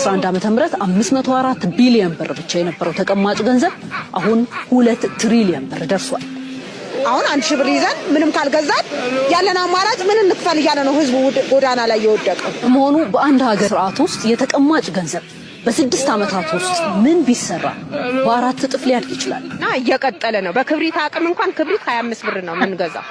አንድ ዓመተ ምህረት አምስት መቶ አራት ቢሊዮን ብር ብቻ የነበረው ተቀማጭ ገንዘብ አሁን ሁለት ትሪሊዮን ብር ደርሷል። አሁን አንድ ሺህ ብር ይዘን ምንም ካልገዛን ያለን አማራጭ ምን እንክፈል እያለ ነው ህዝቡ ውድ- ጎዳና ላይ የወደቀው። በመሆኑ በአንድ ሀገር ስርዓት ውስጥ የተቀማጭ ገንዘብ በስድስት ዓመታት ውስጥ ምን ቢሰራ በአራት እጥፍ ሊያድግ ይችላል? እና እየቀጠለ ነው። በክብሪት አቅም እንኳን ክብሪት ሀያ አምስት ብር ነው የምንገዛው።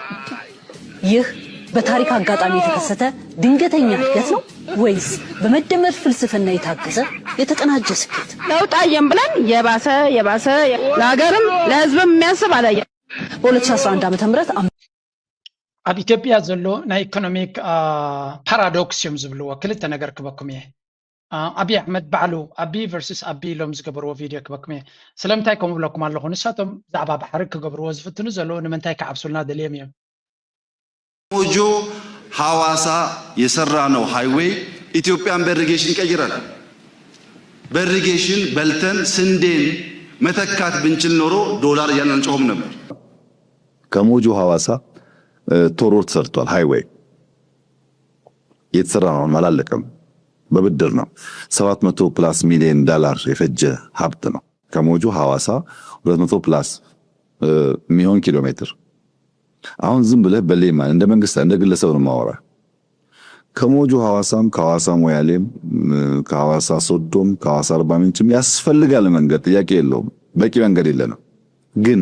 ይህ በታሪክ አጋጣሚ የተከሰተ ድንገተኛ እድገት ነው ወይስ በመደመር ፍልስፍና የታገዘ የተቀናጀ ስኬት? ለውጥ አየን ብለን የባሰ የባሰ ለሀገርም ለህዝብም የሚያስብ አላየን። በ2011 ዓመተ ምህረት ኣብ ኢትዮጵያ ዘሎ ናይ ኢኮኖሚክ ፓራዶክስ እዮም ዝብልዎ። ክልተ ነገር ክበኩም እየ። ኣቢ ኣሕመድ ባዕሉ ኣቢ ቨርሱስ ኣቢ ኢሎም ዝገበርዎ ቪድዮ ክበኩም እየ። ስለምንታይ ከምኡ ብለኩም ኣለኹ? ንሳቶም ብዛዕባ ባሕሪ ክገብርዎ ዝፍትኑ ዘለዉ ንምንታይ ክዓብሱልና ደልዮም እዮም? ሞጆ ሐዋሳ የሰራነው ሃይዌይ ኢትዮጵያን በኢሪጌሽን ይቀይራል። በኢሪጌሽን በልተን ስንዴን መተካት ብንችል ኖሮ ዶላር እያልን አንጮህም ነበር። ከሞጆ ሐዋሳ ቶሮር ተሰርቷል። ሃይዌይ የተሰራ ነው፣ አላለቀም። በብድር ነው። ሰባት መቶ ፕላስ ሚሊዮን ዶላር የፈጀ ሀብት ነው። ከሞጆ ሐዋሳ ሁለት መቶ ፕላስ የሚሆን ኪሎ ሜትር። አሁን ዝም ብለህ በሌማን እንደ መንግስት እንደ ግለሰብ ነው የማወራ። ከሞጆ ሐዋሳም ከሐዋሳ ሞያሌም ከሐዋሳ ሶዶም ከሐዋሳ አርባ ምንጭም ያስፈልጋል መንገድ፣ ጥያቄ የለውም። በቂ መንገድ የለንም። ግን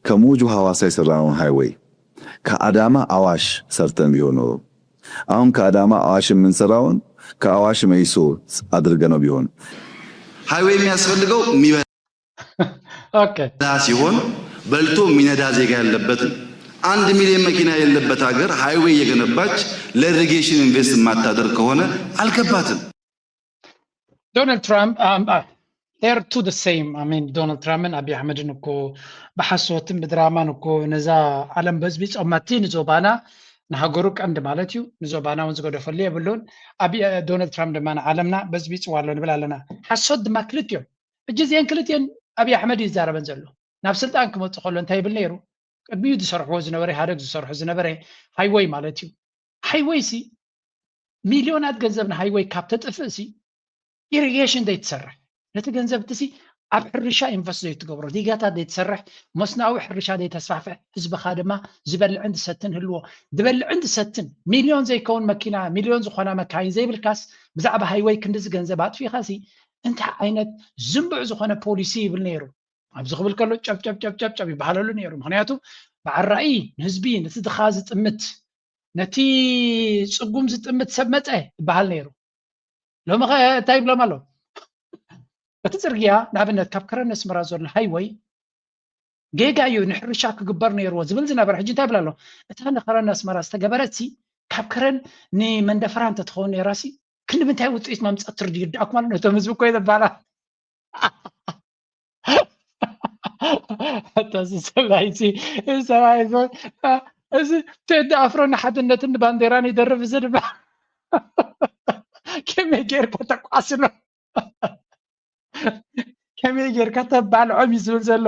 ከሞጆ ሐዋሳ የሰራነውን ሃይዌይ ከአዳማ አዋሽ ሰርተን ቢሆን ኖሮ፣ አሁን ከአዳማ አዋሽ የምንሰራውን ከአዋሽ መይሶ አድርገነው ቢሆን ሃይዌይ የሚያስፈልገው የሚበላ ኦኬ ሲሆን በልቶ የሚነዳ ዜጋ ያለበት ነው። አንድ ሚሊዮን መኪና የሌለበት ሀገር ሃይዌይ እየገነባች ለኢሪጌሽን ኢንቨስት የማታደርግ ከሆነ አልገባትም። ዶናልድ ትራምፕ um, uh, they're two the same. I mean ዶናልድ ትራምፕን ኣቢ ኣሕመድን እኮ ብሓሶትን ብድራማን እኮ ነዛ ዓለም በዝቢጾማ፣ እቲ ንዞባና ንሃገሩ ቀንዲ ማለት እዩ፣ ንዞባና እውን ዝገደፈሉ የብሉን። ኣቢ ዶናልድ ትራምፕ ድማ ንዓለምና በዝቢጽዋ ኣሎ ንብል ኣለና። ሓሶት ድማ ክልቲኦም። ሕጂ እዚአን ክልቲአን ኣቢ ኣሕመድ እዩ ዝዛረበን ዘሎ። ናብ ስልጣን ክመጽእ ከሎ እንታይ ይብል ነይሩ? ቅድሚኡ ዝሰርሕዎ ዝነበረ፣ ኢህኣደግ ዝሰርሖ ዝነበረ ሃይወይ ማለት እዩ። ሃይወይ ሲ ሚልዮናት ገንዘብ ንሃይወይ ካብ ተጥፍእ ሲ ኢሪጌሽን ዘይትሰርሕ፣ ነቲ ገንዘብ እቲ ሲ ኣብ ሕርሻ ኢንቨስት ዘይትገብሮ፣ ዲጋታት ዘይትሰርሕ፣ መስኖኣዊ ሕርሻ ዘይተስፋሕፍሕ፣ ህዝብኻ ድማ ዝበልዕን ዝሰትን ህልዎ። ዝበልዕን ዝሰትን ሚልዮን ዘይከውን መኪና፣ ሚልዮን ዝኾና መካይን ዘይብልካስ ብዛዕባ ሃይወይ ክንድዚ ገንዘብ ኣጥፊእኻ ሲ እንታይ ዓይነት ዝንቡዕ ዝኾነ ፖሊሲ ይብል ነይሩ? ኣብዚ ክብል ከሎ ጨብጨብ ጨብጨብ ጨብ ይበሃለሉ ነይሩ። ምክንያቱ በዓል ራእይ ንህዝቢ፣ ነቲ ድኻ ዝጥምት፣ ነቲ ጽጉም ዝጥምት ሰብ መጸ ይበሃል ነይሩ። ሎሚ ኸ እንታይ ይብሎም ኣሎ? እቲ ጽርግያ ንኣብነት ካብ ከረን ኣስመራ ዘሎ ሃይወይ ጌጋ እዩ፣ ንሕርሻ ክግበር ነይርዎ ዝብል ዝነበረ፣ ሕጂ እንታይ ይብል ኣሎ? እታ ንከረን ኣስመራ ዝተገበረት ሲ ካብ ከረን ንመንደፈራ እንተትኸውን ነይራ ሲ ክንዲ ምንታይ ውፅኢት መምፀት ትርድ ይርዳእኩም ኣሎ። ነቶም ህዝቢ እኮ የዘባላ ኣታ እዚ ሰብኣይ እዚ፣ እዚ ሰብኣይ እዚ፣ እ፣ እዚ ቴዲ ኣፍሮ ንሓድነትን ንባንዴራን ይደርፍ፣ እዚ ድማ ከመይ ጌርካ ተቋስሎ፣ ከመይ ጌርካ ተባልዖም እዩ ዝብል ዘሎ።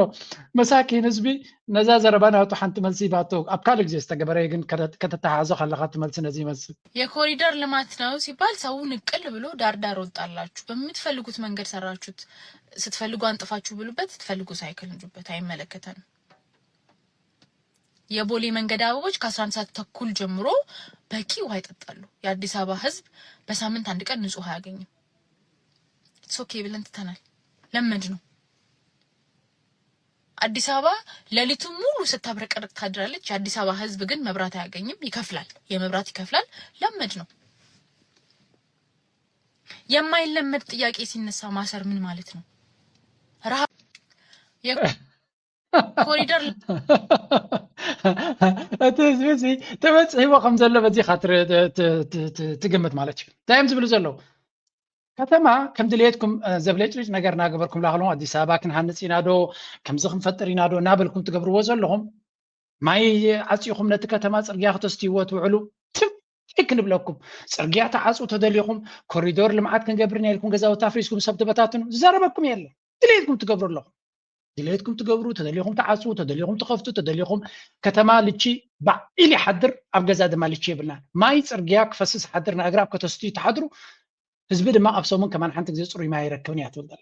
መሳኪን ህዝቢ ነዛ ዘረባ ናቱ ሓንቲ መልሲ ሂባቶ። ኣብ ካልእ ግዜ ዝተገበረ እዩ፣ ግን ከተ-፣ ከተተሓሕዞ ከለኻ እቲ መልሲ ነዚ ይመስል። የኮሪደር ልማት ነው ሲባል ሰው ንቅል ብሎ ዳር ዳር ወጣላችሁ። በምትፈልጉት መንገድ ሰራችሁት። ስትፈልጉ አንጥፋችሁ ብሉበት፣ ስትፈልጉ ሳይክል ንዱበት። አይመለከተንም። የቦሌ መንገድ አበቦች ከአስራ አንድ ሰዓት ተኩል ጀምሮ በቂ ውሃ ይጠጣሉ። የአዲስ አበባ ህዝብ በሳምንት አንድ ቀን ንጹህ ውሃ አያገኝም። It's okay ብለን ትተናል። ለመድነው። አዲስ አበባ ሌሊቱን ሙሉ ስታብረቀርቅ ታድራለች። የአዲስ አበባ ህዝብ ግን መብራት አያገኝም፣ ይከፍላል፣ የመብራት ይከፍላል። ለመድነው። የማይለመድ ጥያቄ ሲነሳ ማሰር ምን ማለት ነው? ረሃብ የ- ኮሪደር እቲ ህዝቢ እዚ ተበፂሕዎ ከም ዘሎ በዚኻ ትር-፣ ት-፣ ት-፣ ት-፣ ትግምት ማለት እዩ። እንታይ እዮም ዝብሉ ዘለዉ? ከተማ ከም ድሌትኩም፣ እ፣ ዘብለጭልጭ ነገር እናገበርኩም ላኽሎም፣ ኣዲስ ኣበባ ክንሃንፅ ኢና ዶ፣ ከምዚ ክንፈጥር ኢና ዶ እናበልኩም ትገብርዎ ዘለኹም፣ ማይ ዓፂኹም ነቲ ከተማ ፅርግያ ክተስትይዎ ትውዕሉ፣ ትም ክንብለኩም። ፅርግያ ተዓፁ ተደሊኹም፣ ኮሪዶር ልምዓት ክንገብር ኢና ኢልኩም ገዛውቲ ኣፍሪስኩም ሰብ ትበታትኑ፣ ዝዛረበኩም የለን። ድሌትኩም ትገብሩ ኣለኹም። ድሌትኩም ትገብሩ፣ ተደሊኹም ትዓፅዉ፣ ተደሊኹም ትኸፍቱ፣ ተደሊኹም፣ ከተማ ልቺ ባዕ ኢሉ ይሓድር፣ ኣብ ገዛ ድማ ልቺ የብልናን። ማይ ፅርግያ ክፈስስ ይሓድር፣ ንኣግራብ ከተስትዩ ትሓድሩ፣ ህዝቢ ድማ ኣብ ሰሙን ከማን ሓንቲ ግዜ ፅሩይ ማይ ኣይረክብን እያ ትብል ዘላ።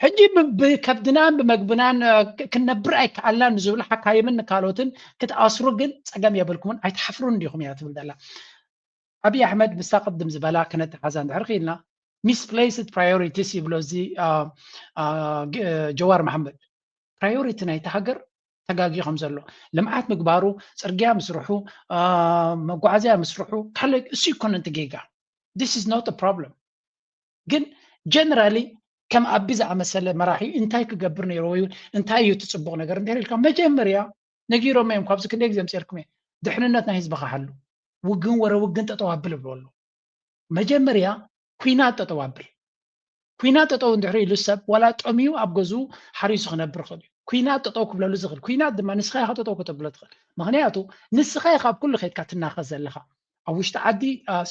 ሕጂ ብ- ብከብድናን ብመግብናን እ፣ ክ- ክንነብር ኣይከኣልናን ንዝብሉ ሓካይምን ካልኦትን ክትኣስሩ ግን ፀገም የብልኩምን ኣይትሓፍሩን ዲኹም እያ ትብል ዘላ። ኣብይ ኣሕመድ ምስታ ቅድም ዝበላ ክነተሓዛ እንድሕር ክኢልና misplaced priorities ይብሎ እዚ እ፣ እ፣ ግ- እ፣ ጀዋር መሓመድ priority ናይቲ ሃገር ተጋጊ ከም ዘሎ ልምዓት ምግባሩ ፅርግያ ምስርሑ እ፣ መጓዓዝያ ምስርሑ ካልእ እሱ ይኮነ እቲ ጌጋ this is not a problem ግን generally ከም ኣቢ ዝኣመሰለ መራሒ እንታይ ክገብር ነይርዎ እዩ እንታይ እዩ እቲ ፅቡቕ ነገር እንድሕር ኢልካ መጀመርያ ነጊሮም እዮም ካብዚ ክንደይ ግዜ ምፅኤልኩም እየ ድሕንነት ናይ ህዝብኻ ሓሉ ውግን ወረ ውግን ጠጠው ኣብል እብሎ ኣለዉ መጀመርያ ኩናት ጠጠው ኣብል ኩናት ጠጠው እንድሕር ኢሉ ሰብ ዋላ ጠምዩ ኣብ ገዝኡ ሓሪሱ ክነብር ይኽእል እዩ ኩናት ጠጠው ክብለሉ ዝኽእል ኩናት ድማ ንስኻ ኢኻ ጠጠው ከተብሎ ትኽእል ምኽንያቱ ንስኻ ኢኻ ኣብ ኩሉ ከድካ ትናኸስ ዘለኻ ኣብ ውሽጢ ዓዲ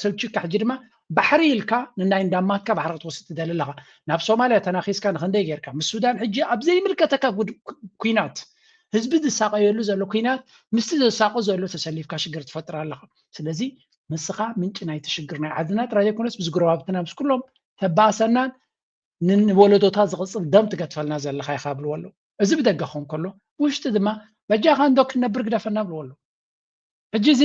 ሰልችካ ሕጂ ድማ ባሕሪ ኢልካ ንናይ እንዳማትካ ባሕሪ ክትወስድ ትደሊ ኣለኻ ናብ ሶማልያ ተናኺስካ ንክንደይ ጌርካ ምስ ሱዳን ሕጂ ኣብ ዘይምልከተካ ኩናት ህዝቢ ዝሳቀየሉ ዘሎ ኩናት ምስቲ ዘሳቆ ዘሎ ተሰሊፍካ ሽግር ትፈጥር ኣለኻ ስለዚ ንስኻ ምንጪ ናይቲ ሽግር ናይ ዓድና ጥራይ ዘይኮነስ ምስ ጎረባብትና ምስ ኩሎም ተባእሰናን ንወለዶታት ዝቕፅል ደም ትገድፈልና ዘለኻ ኢኻ ብልዎ ኣለዉ እዚ ብደገ ክኸውን ከሎ ውሽጢ ድማ በጃኻ እንዶ ክንነብር ግደፈና ብልዎ ኣለዉ ሕጂ እዚ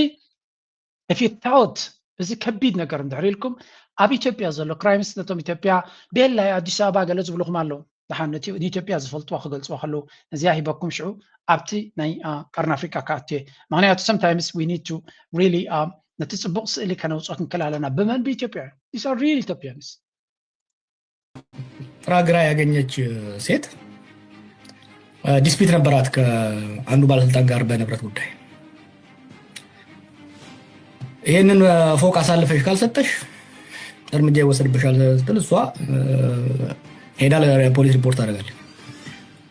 if you thought እዚ ከቢድ ነገር እንድሕር ኢልኩም ኣብ ኢትዮጵያ ዘሎ crimes ነቶም ኢትዮጵያ ቤላ ኣዲስ ኣበባ ገለ ዝብልኹም ኣለዉ ደሓን ነቲ ንኢትዮጵያ ዝፈልጥዋ ክገልፅዋ ከለዉ ነዚኣ ሂበኩም ሽዑ ኣብቲ ናይ ቀርኒ ኣፍሪቃ ክኣቱ እየ ምክንያቱ sometimes we need to really ነቲ ፅቡቅ ስእሊ ከነውፅኦ ክንክእል ኣለና ብመን ብኢትዮጵያ these are real Ethiopians ጥራ ግራ ያገኘች ሴት dispute ነበራት ከአንዱ ባለስልጣን ጋር በንብረት ጉዳይ ይህንን ፎቅ አሳልፈሽ ካልሰጠሽ እርምጃ ይወሰድብሻል ስትል እሷ ሄዳ ለፖሊስ report ታደርጋለች።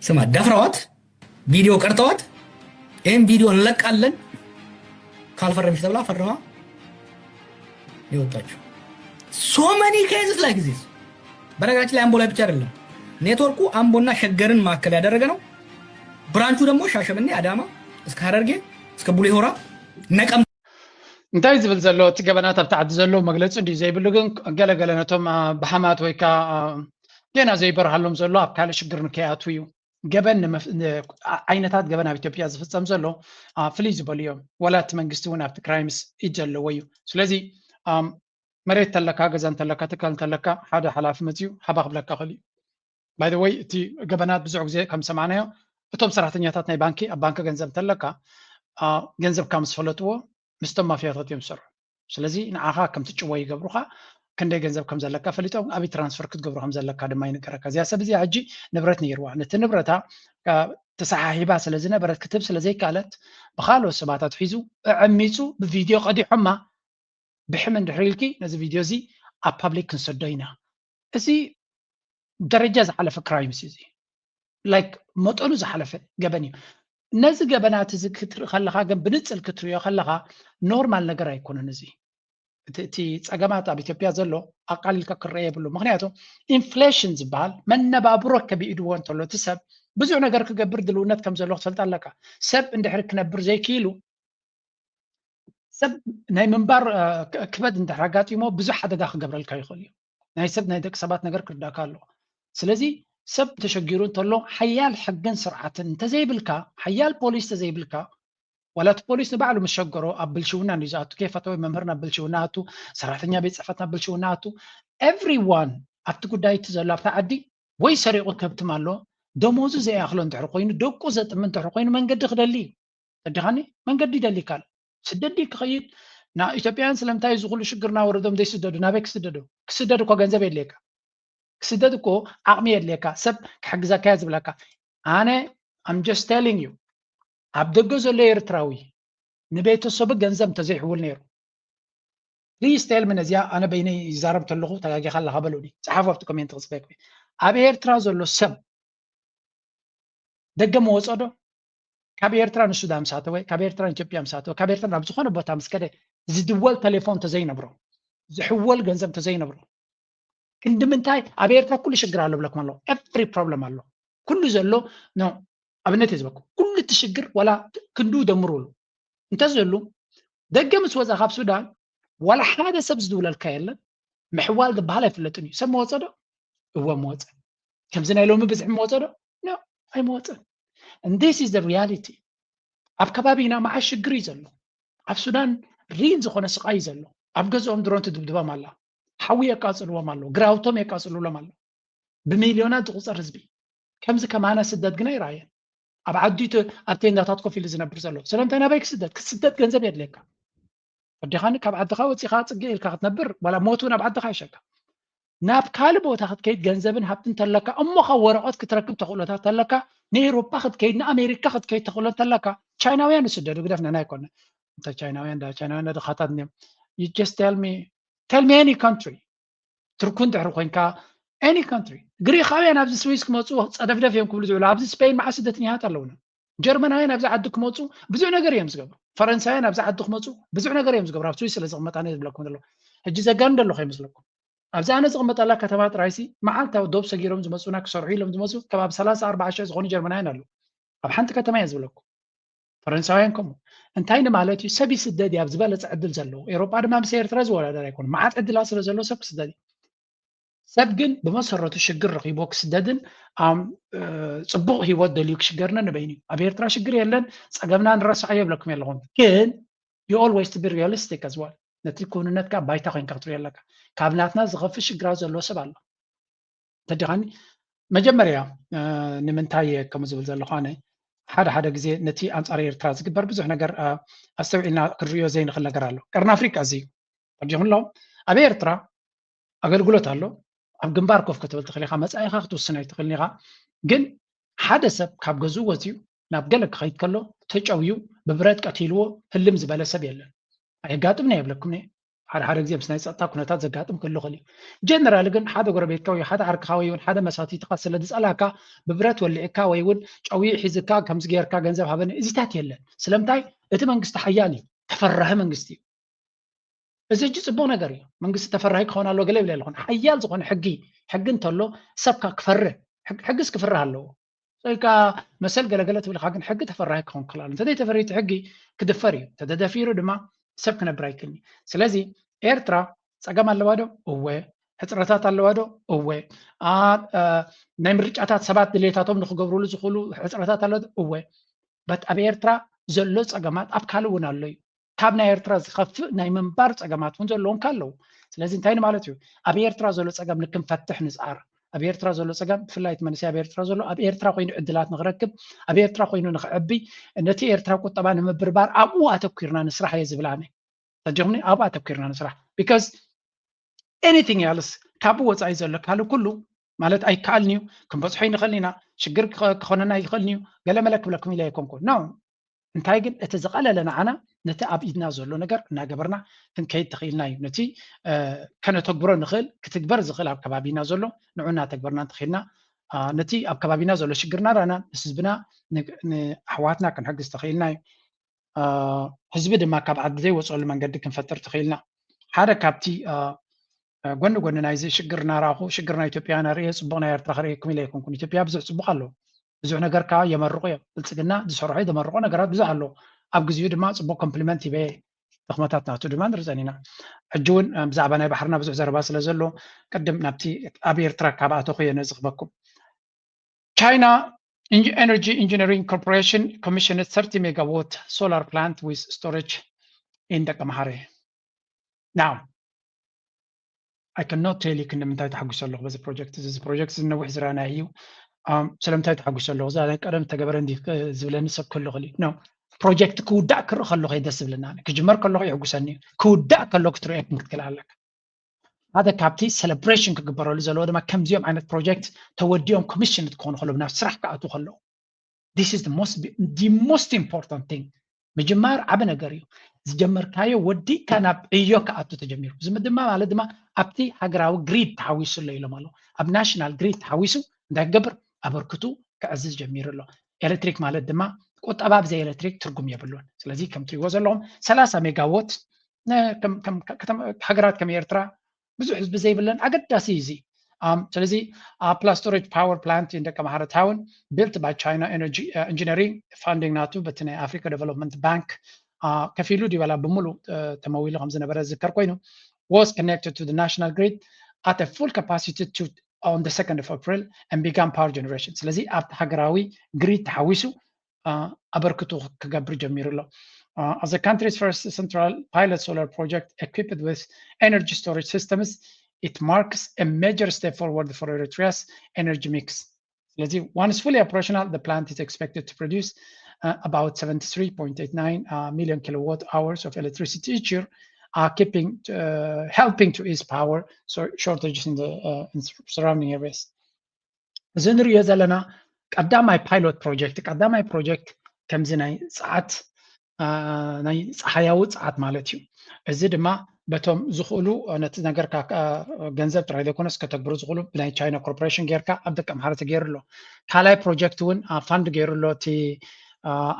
ስማ ደፍረዋት ቪዲዮ ቀርጸዋት ይህን ቪዲዮ እንለቃለን ካልፈረምሽ ተብላ ፈርማ የወጣችው። So many cases like this። በነገራችን ላይ አምቦ ላይ ብቻ አይደለም network ኡ አምቦና ሸገርን ማዕከል ያደረገ ነው። branch ኡ ደግሞ ሻሸመኔ፣ አዳማ እስከ ሐረርጌ እስከ ቡሌ ሆራ፣ ነቀምቴ እንታይ ዝብል ዘሎ እቲ ገበናት ኣብቲ ዓዲ ዘሎ መግለፂ እንድዩ ዘይብሉ ግን ገለገለ ነቶም ብሓማት ወይ ከዓ ጌና ዘይበርሃሎም ዘሎ ኣብ ካልእ ሽግር ንከይኣትዉ እዩ ገበን ዓይነታት ገበን ኣብ ኢትዮጵያ ዝፍፀም ዘሎ ፍልይ ዝበሉ እዮም ወላ እቲ መንግስቲ እውን ኣብቲ crimes ኢድ ዘለዎ እዩ ስለዚ መሬት ተለካ ገዛ እንተለካ ትካል እንተለካ ሓደ ሓላፊ መፅዩ ሃባ ክብለካ ክእል እዩ by the way እቲ ገበናት ብዙሕ ግዜ ከም ዝሰማዕናዮ እቶም ሰራሕተኛታት ናይ ባንኪ ኣብ ባንኪ ገንዘብ እንተለካ ገንዘብካ ምስ ፈለጥዎ ምስቶም ማፍያታት እዮም ዝሰርሑ ስለዚ ንዓኻ ከም ትጭወ ይገብሩኻ ክንደይ ገንዘብ ከም ዘለካ ፈሊጦም ኣብይ transfer ክትገብሮ ከም ዘለካ ድማ ይንገረካ እዚኣ ሰብ እዚኣ ሕጂ ንብረት ነይርዋ ነቲ ንብረታ ተሰሓሂባ ስለ ዝነበረት ክትህብ ስለ ዘይከኣለት ብኻልኦት ሰባት ኣትሒዙ ኣዐሚፁ ብቪድዮ ቀዲሖማ ብሕም እንድሕር ኢልኪ ነዚ ቪድዮ እዚ ኣብ public ክንሰዶ ኢና እዚ ደረጃ ዝሓለፈ crimes እዩ እዚ like መጠኑ ዝሓለፈ ገበን እዩ ነዚ ገበናት እዚ ክትርኢ ከለካ ግን ብንፅል ክትሪኦ ከለካ normal ነገር ኣይኮነን እዚ እቲ ፀገማት ኣብ ኢትዮጵያ ዘሎ ኣቃሊልካ ክረአ የብሉ ምክንያቱ inflation ዝበሃል መነባብሮ ከቢእድዎ እንተሎ እቲ ሰብ ብዙሕ ነገር ክገብር ድልውነት ከም ዘሎ ክትፈልጥ ኣለካ ሰብ እንድሕር ክነብር ዘይክኢሉ ሰብ ናይ ምንባር ክበድ እንድሕር ኣጋጢሞ ብዙሕ ሓደጋ ክገብረልካ ይኽእል እዩ ናይ ሰብ ናይ ደቂ ሰባት ነገር ክርዳእካ ኣለዎ ስለዚ ሰብ ተሸጊሩ እንተሎ ሓያል ሕግን ስርዓትን እንተዘይብልካ ሓያል ፖሊስ ተዘይብልካ ዋላ እቲ ፖሊስ ንባዕሉ ምስ ሸገሮ ኣብ ብልሽውና እንድዩ ዝኣቱ ኬፍ ኣተወ መምህር ናብ ብልሽውና ኣቱ ሰራሕተኛ ቤት ፅሕፈት ናብ ብልሽውና ኣቱ everyone ኣብቲ ጉዳይ እቲ ዘሎ ኣብታ ዓዲ ወይ ሰሪቑ ከብትም ኣሎ ደሞዙ ዘይኣኽሎ እንድሕር ኮይኑ ደቁ ዘጥሚ እንድሕር ኮይኑ መንገዲ ክደሊ እዩ ተዲኻኒ መንገዲ ይደሊ ይካል ስደዲ ክኸይድ ና ኢትዮጵያውያን ስለምንታይ እዚ ኩሉ ሽግር ናወረዶም ዘይስደዱ ናበይ ክስደዱ ክስደድ እኮ ገንዘብ የድልየካ ክስደድ እኮ ዓቕሚ የድልየካ ሰብ ክሕግዘካ እየ ዝብለካ ኣነ I'm just telling you ኣብ ደገ ዘሎ ኤርትራዊ ንቤተሰቡ ገንዘብ እንተዘይሕውል ነይሩ please tell me ነዚኣ ኣነ በይነይ ይዛረብ ተለኹ ተጋጊኻ ኣለኻ በሉኒ ፀሓፉ ኣብቲ comment ክፅበ ኣብ ኤርትራ ዘሎ ሰብ ደገ መወፀ ዶ ካብ ኤርትራ ንሱዳን ምስ ኣተወ ካብ ኤርትራ ንኢትዮጵያ ምስ ኣተወ ካብ ኤርትራ ናብ ዝኾነ ቦታ ምስ ከደ ዝድወል ቴሌፎን ተዘይነብሮ ዝሕወል ገንዘብ ተዘይነብሮ ክንዲ ምንታይ ኣብ ኤርትራ ኩሉ ሽግር ኣሎ ብለኩም ኣሎ every problem ኣሎ ኩሉ ዘሎ no ኣብነት እየ ዝበኩም ኩሉ እቲ ሽግር ዋላ ክንዱ ደምሩሉ እንተዘሉ ደገ ምስ ወፃ ካብ ሱዳን ዋላ ሓደ ሰብ ዝድውለልካ የለን ምሕዋል ዝበሃል ኣይፍለጥን እዩ። ሰብ መወፀ ዶ? እወ መወፀ። ከምዚ ናይ ሎሚ ብዝሒ መወፀ ዶ? No፣ ኣይመወፀን። And this is the reality። ኣብ ከባቢና መዓት ሽግር እዩ ዘሎ። ኣብ ሱዳን ሪል ዝኾነ ስቓይ እዩ ዘሎ። ኣብ ገዝኦም ድሮን ትድብድቦም ኣላ። ሓዊ የቃፅልዎም ኣሎ፣ ግራውቶም የቃፅልሎም ኣሎ። ብሚልዮናት ዝቑፀር ህዝቢ። ከምዚ ከማና ስደት ግን ኣይረኣየን። ኣብ ዓዲ ተ- ኣብ ቴንዳታት ኮፍ ኢሉ ዝነብር ዘሎ ስለምንታይ ናበይ ክስደት? ክስደት ገንዘብ የድልየካ። ወዲኻኒ ካብ ዓድኻ ወፂኻ ፅግዕ ኢልካ ክትነብር ዋላ ሞት እውን ኣብ ዓድኻ ይሸካ። ናብ ካልእ ቦታ ክትከይድ ገንዘብን ሃብትን ተለካ እሞ ካብ ወረቐት ክትረክብ ተኽእሎታት ተለካ ንኤውሮጳ ክትከይድ ንኣሜሪካ ክትከይድ ተኽእሎ ተለካ። ቻይናውያን ይስደዱ ግደፍ ንሕና ኣይኮነ እንተ ቻይናውያን ዳ ቻይናውያን ድኻታት እዮም። You just tell me tell me any country ትርኩ እንድሕር ኮንካ any country ግሪኻውያን ኣብዚ ስዊስ ክመፁ ፀደፍደፍ እዮም ክብሉ ዝውዕሉ ኣብዚ ስፔን መዓት ስደተኛታት ኣለውና። ጀርመናውያን ኣብዚ ዓዲ ክመፁ ብዙሕ ነገር እዮም ዝገብሩ። ፈረንሳውያን ኣብዚ ዓዲ ክመፁ ብዙሕ ነገር እዮም ዝገብሩ። ኣብ ስዊስ ስለ ዝቕመጣ እየ ዝብለኩም ዘለኹ። ሕጂ ዘጋንድ ኣለኹ ይመስለኩም። ኣብዚ ኣነ ዝቕመጠላ ከተማ ጥራይሲ መዓልታዊ ዶብ ሰጊሮም ዝመፁና ክሰርሑ ኢሎም ዝመፁ ከባቢ ሰላሳ ኣርባዓ ሽሕ ዝኾኑ ጀርመናውያን ኣለዉ ኣብ ሓንቲ ከተማ እየ ዝብለኩም። ፈረንሳውያን ከምኡ። እንታይ ንማለት እዩ? ሰብ ይስደድ እዩ ኣብ ዝበለፀ ዕድል ዘለዎ። ኤውሮጳ ድማ ምስ ኤርትራ ዝወዳደር ኣይኮነ። መዓት ዕድላት ስለ ዘሎ ሰብ ክስደድ እዩ። ሰብ ግን ብመሰረቱ ሽግር ረኺቦ ክስደድን ፅቡቕ ህይወት ደልዩ ክሽገርነ ንበይኑ እዩ። ኣብ ኤርትራ ሽግር የለን፣ ፀገምና ንረስዓዮ ይብለኩም የለኹም። ግን you always to be realistic as well። ነቲ ክውንነትካ ባይታ ኮይንካ ክትሪኦ ኣለካ። ካብ ናትና ዝኸፍእ ሽግራት ዘለዎ ሰብ ኣሎ። ተዲኻኒ መጀመርያ ንምንታይ ከምኡ ዝብል ዘለኹ ኣነ ሓደ ሓደ ግዜ ነቲ ኣንፃር ኤርትራ ዝግበር ብዙሕ ነገር ኣስተውዒልና ክንሪኦ ዘይንኽእል ነገር ኣሎ። ቀርኒ ኣፍሪቃ እዚ ተዲኹም ኣሎ ኣብ ኤርትራ ኣገልግሎት ኣሎ። ኣብ ግንባር ኮፍ ክትብል ትኽእል ኢኻ፣ መጻኢኻ ክትውስን ኣይትኽእልን ኢኻ። ግን ሓደ ሰብ ካብ ገዝኡ ወፂኡ ናብ ገለ ክኸይድ ከሎ ተጨውዩ ብብረት ቀቲልዎ ህልም ዝበለ ሰብ የለን። ኣየጋጥምና የብለኩም ሓደ ሓደ ግዜ ምስ ናይ ፀጥታ ኩነታት ዘጋጥም ክህሉ ክእል እዩ። ጀነራል ግን ሓደ ጎረቤትካ ወይ ሓደ ዓርክኻ ወይ እውን ሓደ መሳቲትካ ስለ ዝፀላካ ብብረት ወሊዕካ ወይ እውን ጨውዩ ሒዝካ ከምዚ ጌርካ ገንዘብ ሃበኒ እዚታት የለን። ስለምንታይ? እቲ መንግስቲ ሓያል እዩ፣ ተፈራሂ መንግስቲ እዩ። እዚ ሕጂ ፅቡቅ ነገር እዩ። መንግስቲ ተፈራሂ ክኸውን ኣለዎ ገለ ይብል ኣለኹን። ሓያል ዝኾነ ሕጊ ሕጊ እንተሎ ሰብካ ክፈርህ ሕግስ ክፍርህ ኣለዎ። ወይ ከዓ መሰል ገለገለ ትብል ኢኻ፣ ግን ሕጊ ተፈራሂ ክኸውን ክኽእል ኣለዎ። እንተዘይተፈሪህ እቲ ሕጊ ክድፈር እዩ። እንተተደፊሩ ድማ ሰብ ክነብር ኣይክእልን እዩ። ስለዚ ኤርትራ ፀገም ኣለዋ ዶ? እወ። ሕፅረታት ኣለዋ ዶ? እወ። ናይ ምርጫታት ሰባት ድሌታቶም ንክገብርሉ ዝኽእሉ ሕፅረታት ኣለዋ ዶ? እወ። በት ኣብ ኤርትራ ዘሎ ፀገማት ኣብ ካልእ እውን ኣሎ እዩ። ካብ ናይ ኤርትራ ዝኸፍእ ናይ ምንባር ፀገማት እውን ዘለዎም ከ ኣለዉ። ስለዚ እንታይ ንማለት እዩ? ኣብ ኤርትራ ዘሎ ፀገም ንክንፈትሕ ንፅኣር። ኣብ ኤርትራ ዘሎ ፀገም ብፍላይ እቲ መንእሰይ ኣብ ኤርትራ ዘሎ ኣብ ኤርትራ ኮይኑ ዕድላት ንክረክብ ኣብ ኤርትራ ኮይኑ ንክዕቢ ነቲ ኤርትራ ቁጠባ ንምብርባር ኣብኡ ኣተኪርና ንስራሕ እየ ዝብል ኣነ። ተጀምኒ ኣብኡ ኣተኪርና ንስራሕ because anything else ካብኡ ወፃኢ ዘሎ ካልእ ኩሉ ማለት ኣይከኣልን እዩ። ክንበፅሖ ይንኽእል ኢና፣ ሽግር ክኾነና ይኽእል እዩ፣ ገለመለ ክብለኩም ኢለ ኣይኮንኩ no። እንታይ ግን እቲ ዝቐለለ ንዓና ነቲ ኣብ ኢድና ዘሎ ነገር እናገበርና ክንከይድ ተኽኢልና እዩ። ነቲ ከነተግብሮ ንኽእል ክትግበር ዝኽእል ኣብ ከባቢና ዘሎ ንዑ እናተግበርና እንተኽኢልና ነቲ ኣብ ከባቢና ዘሎ ሽግርና ራና ንህዝብና ንኣሕዋትና ክንሕግዝ ተኽኢልና እዩ። ህዝቢ ድማ ካብ ዓዲ ዘይወፀሉ መንገዲ ክንፈጥር ተኽኢልና። ሓደ ካብቲ ጎኒ ጎኒ ናይዚ ሽግር እናረኣኹ ሽግር ናይ ኢትዮጵያ ናርእየ ፅቡቕ ናይ ኤርትራ ክርእየኩም ኢለ ኣይኮንኩን። ኢትዮጵያ ብዙሕ ፅቡቕ ኣለዎ። ብዙሕ ነገር ከዓ የመርቑ እዮም። ብልፅግና ዝሰርሖ ዘመርቆ ነገራት ብዙሕ ኣለዎ። ኣብ ግዜኡ ድማ ፅቡቕ ኮምፕሊመንት ሂበ ድኽመታት ናቱ ድማ ንርዘን ኢና። ሕጂ እውን ብዛዕባ ናይ ባሕርና ብዙሕ ዘረባ ስለ ዘሎ ቅድም ናብቲ ኣብ ኤርትራ ካብ ኣተኹ እየ ነዚ ክበኩም። China Energy Engineering Corporation commissioned thirty megawatt solar plant with storage in ደቀምሓረ። Now I cannot tell you ክንዲ ምንታይ ተሓጒሰ ኣለኹ በዚ ፕሮጀክት እዚ። እዚ ፕሮጀክት እዚ ነዊሕ ዝረኣናዮ እዩ። ስለምንታይ ተሓጒሰ ኣለኹ? እዚ ናይ ቀደም ተገበረ እንዲ ዝብለኒ ሰብ ክህሉ ክእል እዩ። No፣ ፕሮጀክት ክውዳእ ክርኢ ከለኹ እዩ ደስ ዝብለና። ክጅመር ከለኹ ይሕጉሰኒ እዩ። ክውዳእ ከሎ ክትርእዮ ክትክእል ኣለካ። ሓደ ካብቲ ሴሌብሬሽን ክግበረሉ ዘለዎ ድማ ከምዚኦም ዓይነት ፕሮጀክት ተወዲኦም ኮሚሽን ክኾኑ ከለዉ ናብ ስራሕ ክኣትዉ ከለዉ this is the most the most important thing። ምጅማር ዓቢ ነገር እዩ። ዝጀመርካዮ ወዲእካ ናብ ዕዮ ክኣቱ ተጀሚሩ። እዚ ድማ ማለት ድማ ኣብቲ ሃገራዊ ግሪድ ተሓዊሱ ኣሎ ኢሎም ኣለዉ። ኣብ ናሽናል ግሪድ ተሓዊሱ እንታይ ክገብር ኣበርክቱ ክዕዝዝ ጀሚሩ ኣሎ። ኤሌክትሪክ ማለት ድማ ቁጠባ ብዘይ ኤሌክትሪክ ትርጉም የብሉን። ስለዚ ከም ትሪእዎ ዘለኹም ሰላሳ ሜጋዎት ሃገራት ከም ኤርትራ ብዙሕ ህዝቢ ዘይብለን ኣገዳሲ እዩ እዚ። ስለዚ ፕላስ ስቶሬጅ ፓወር ፕላንት ደቀምሓረ ታውን built by China Energy Engineering funding ናቱ በቲ ናይ ኣፍሪካ ዴቨሎፕመንት ባንክ ከፊሉ ድዩ ዋላ ብምሉእ ተመዊሉ ከም ዝነበረ ዝዝከር ኮይኑ was connected to the national grid at a full capacity to on the second of April and began power generation. ስለዚ ኣብቲ ሃገራዊ ግሪድ ተሓዊሱ ኣበርክቶ ክገብር ጀሚሩ ኣሎ። As the country's first central pilot solar project equipped with energy storage systems, it marks a major step forward for Eritrea's energy mix. ስለዚ once fully operational, the plant is expected to produce uh, about seventy-three point eight nine uh, million kilowatt hours of electricity each year, uh, keeping uh, helping to ease power so shortages in the uh, in surrounding areas. እዚ ንሪኦ ዘለና ቀዳማይ ፓይሎት ፕሮጀክት ቀዳማይ ፕሮጀክት ከምዚ ናይ ፀዓት ናይ ፀሓያዊ ፀዓት ማለት እዩ። እዚ ድማ በቶም ዝኽእሉ ነቲ ነገር ገንዘብ ጥራይ ዘይኮነስ ከተግብሩ ዝኽእሉ ብናይ ቻይና ኮርፖሬሽን ጌርካ ኣብ ደቂ ኣምሓራ ተገይሩ ኣሎ። ካልኣይ ፕሮጀክት እውን ፋንድ ገይሩ ኣሎ እቲ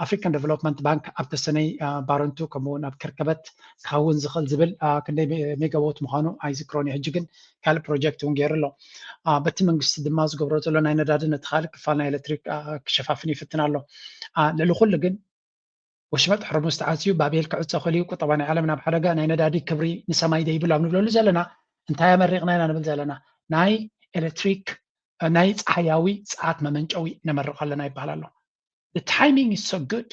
ኣፍሪካን ዴቨሎፕመንት ባንክ ኣብ ተሰነይ ባረንቱ ከምኡውን ኣብ ከርከበት ክኸውን ዝኽእል ዝብል ክንደይ ሜጋቦት ምዃኑ ኣይዝክሮን እዩ ሕጂ ግን ካልእ ፕሮጀክት እውን ገይሩ ኣሎ። በቲ መንግስቲ ድማ ዝገብሮ ዘሎ ናይ ነዳዲ ነቲ ካልእ ክፋል ናይ ኤሌክትሪክ ክሸፋፍን ይፍትን ኣሎ። ልዕሊ ኩሉ ግን ወሽመጥ ሕርሙዝ ተዓፅዩ ባቤል ክዕፀ ክእል እዩ ቁጠባ ናይ ዓለም ናብ ሓደጋ ናይ ነዳዲ ክብሪ ንሰማይ ደይብሉ ኣብ ንብለሉ ዘለና እንታይ ኣመሪቕና ኢና ንብል ዘለና ናይ ኤሌክትሪክ ናይ ፀሓያዊ ፀዓት መመንጨዊ ነመርቕ ኣለና ይበሃል ኣሎ። The timing is so good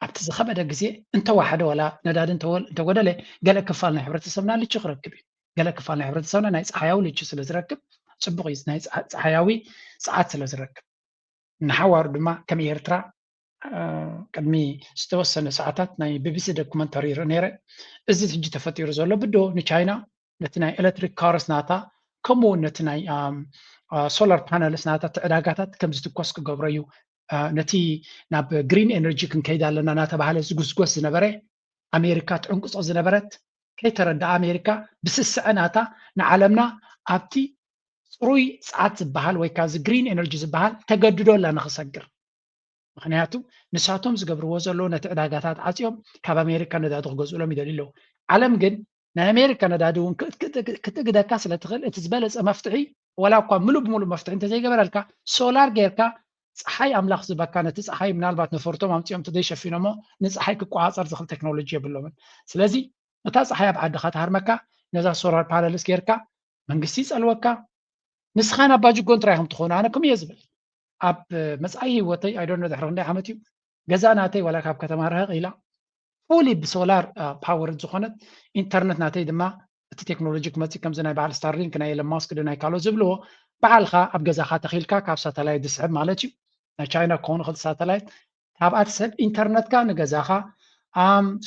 ኣብቲ ዝኸበደ ግዜ እንተዋሓደ ወላ ነዳዲ እንተጎደለ ገለ ክፋል ናይ ሕብረተሰብና ልቹ ክረክብ እዩ። ገለ ክፋል ናይ ሕብረተሰብና ናይ ፀሓያዊ ልቹ ስለ ዝረክብ ፅቡቕ እዩ ናይ ፀሓያዊ ፀዓት ስለ ዝረክብ ንሓዋሩ ድማ ከም ኤርትራ ቅድሚ ዝተወሰነ ሰዓታት ናይ ቢቢሲ ዶኩመንተሪ ይርኢ ነይረ። እዚ ሕጂ ተፈጢሩ ዘሎ ብድሆ ንቻይና ነቲ ናይ ኤሌክትሪክ ካርስ ናታ ከምኡ እውን ነቲ ናይ ሶላር ፓነልስ ናታ እቲ ዕዳጋታት ከም ዝትኮስ ክገብሮ እዩ። ነቲ ናብ ግሪን ኤነርጂ ክንከይድ ኣለና እናተባሃለ ዝጉስጎስ ዝነበረ ኣሜሪካ ትዕንቅፆ ዝነበረት ከይተረድኣ ኣሜሪካ ብስስዐ ናታ ንዓለምና ኣብቲ ፅሩይ ፀዓት ዝበሃል ወይ ከዓ እዚ ግሪን ኤነርጂ ዝበሃል ተገድዶ ኣላ ንክሰግር። ምክንያቱ ንሳቶም ዝገብርዎ ዘለዉ ነቲ ዕዳጋታት ዓፅዮም ካብ ኣሜሪካ ነዳዲ ክገዝእሎም ይደልዩ ኣለዉ። ዓለም ግን ናይ ኣሜሪካ ነዳዲ እውን ክትእግደካ ስለ ትኽእል እቲ ዝበለፀ መፍትሒ ዋላ እኳ ምሉእ ብምሉእ መፍትሒ እንተዘይገበረልካ ሶላር ጌርካ ፀሓይ ኣምላኽ ዝበካ ነቲ ፀሓይ ምናልባት ነፈርቶም ኣምፅኦም ተዘይሸፊኖሞ ንፀሓይ ክቆፃፀር ዝኽእል ቴክኖሎጂ የብሎምን። ስለዚ እታ ፀሓይ ኣብ ዓድኻ ትሃርመካ ነዛ ሶላር ፓነልስ ጌርካ መንግስቲ ይፀልወካ ንስኻን ኣባጅጎን ጥራይ ኢኹም ትኾኑ ኣነ ከምኡ እየ ዝብል ኣብ መፃኢ ህይወተይ ኣይዶነ ድሕሪ ክንደይ ዓመት እዩ ገዛ ናተይ ዋላ ካብ ከተማ ርሕቕ ኢላ ፉሊ ብሶላር ፓወር ዝኾነት ኢንተርነት ናተይ ድማ እቲ ቴክኖሎጂ ክመፅእ ከምዚ ናይ በዓል ስታርሊንክ ናይ ኤለን ማስክ ዶ ናይ ካልኦት ዝብልዎ በዓልካ ኣብ ገዛኻ ተኺልካ ካብ ሳተላይት ዝስሕብ ማለት እዩ ናይ ቻይና ክኾኑ ክልተ ሳተላይት ካብኣ ትስሕብ ኢንተርነትካ ንገዛኻ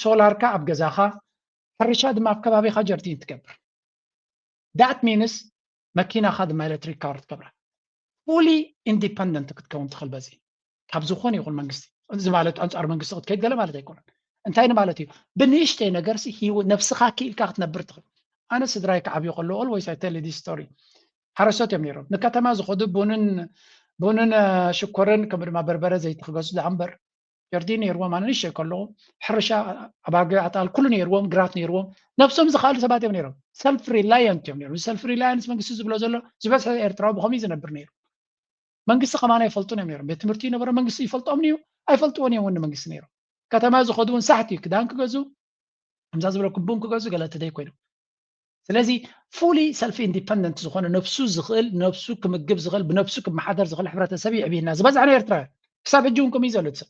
ሶላርካ ኣብ ገዛኻ ሕርሻ ድማ ኣብ ከባቢኻ ጀርዲን ትገብር that means መኪናኻ ድማ ኤሌክትሪክ ካር ትገብራ fully independent ክትከውን ትኽእል በዚ ካብ ዝኾነ ይኹን መንግስቲ እዚ ማለት ኣንፃር መንግስቲ ክትከይድ ገለ ማለት ኣይኮነን እንታይ ማለት እዩ ብንእሽተይ ነገር ነብስኻ ክኢልካ ክትነብር ትኽእል ኣነ ስድራይ ክዓብዩ ከለዎ always I tell this story ሓረስቶት እዮም ነይሮም ንከተማ ዝኸዱ ቡንን ቡንን ሽኮርን ከምኡ ድማ በርበረ ዘይቲ ክገዝኡ ዝኣምበር ጀርዲን ነይርዎም ኣነ ንእሽተይ ከለኹ ሕርሻ ኣባግዕ ኣጣል ኩሉ ነይርዎም ግራት ነይርዎም ነብሶም ዝኽኣሉ ሰባት እዮም ነይሮም self reliant እዮም ነይሮም self reliance መንግስቲ ዝብሎ ዘሎ ዝበዝሐ ኤርትራዊ ብኸምኡ ዝነብር ነይሩ መንግስቲ ከማና ይፈልጡን እዮም ነይሮም ቤት ትምህርቲ ይነበሮ መንግስቲ ይፈልጦም እዩ ኣይፈልጥዎን እዮም እውን መንግስቲ ነይሮም ከተማ ዝኸዱ እውን ሳሕቲ ክዳን ክገዙ ከምዛ ዝበለኩ ቡን ክገዙ ገለ ተደይ ኮይኖም ስለዚ fully self independent ዝኾነ ነብሱ ዝኽእል ነብሱ ክምግብ ዝኽእል ብነብሱ ክመሓደር ዝኽእል ሕብረተሰብ ይዕብየና ዝበዝሐ ናይ ኤርትራ ክሳብ ሕጂ እውን ከምኡ ዘሎ ሰብ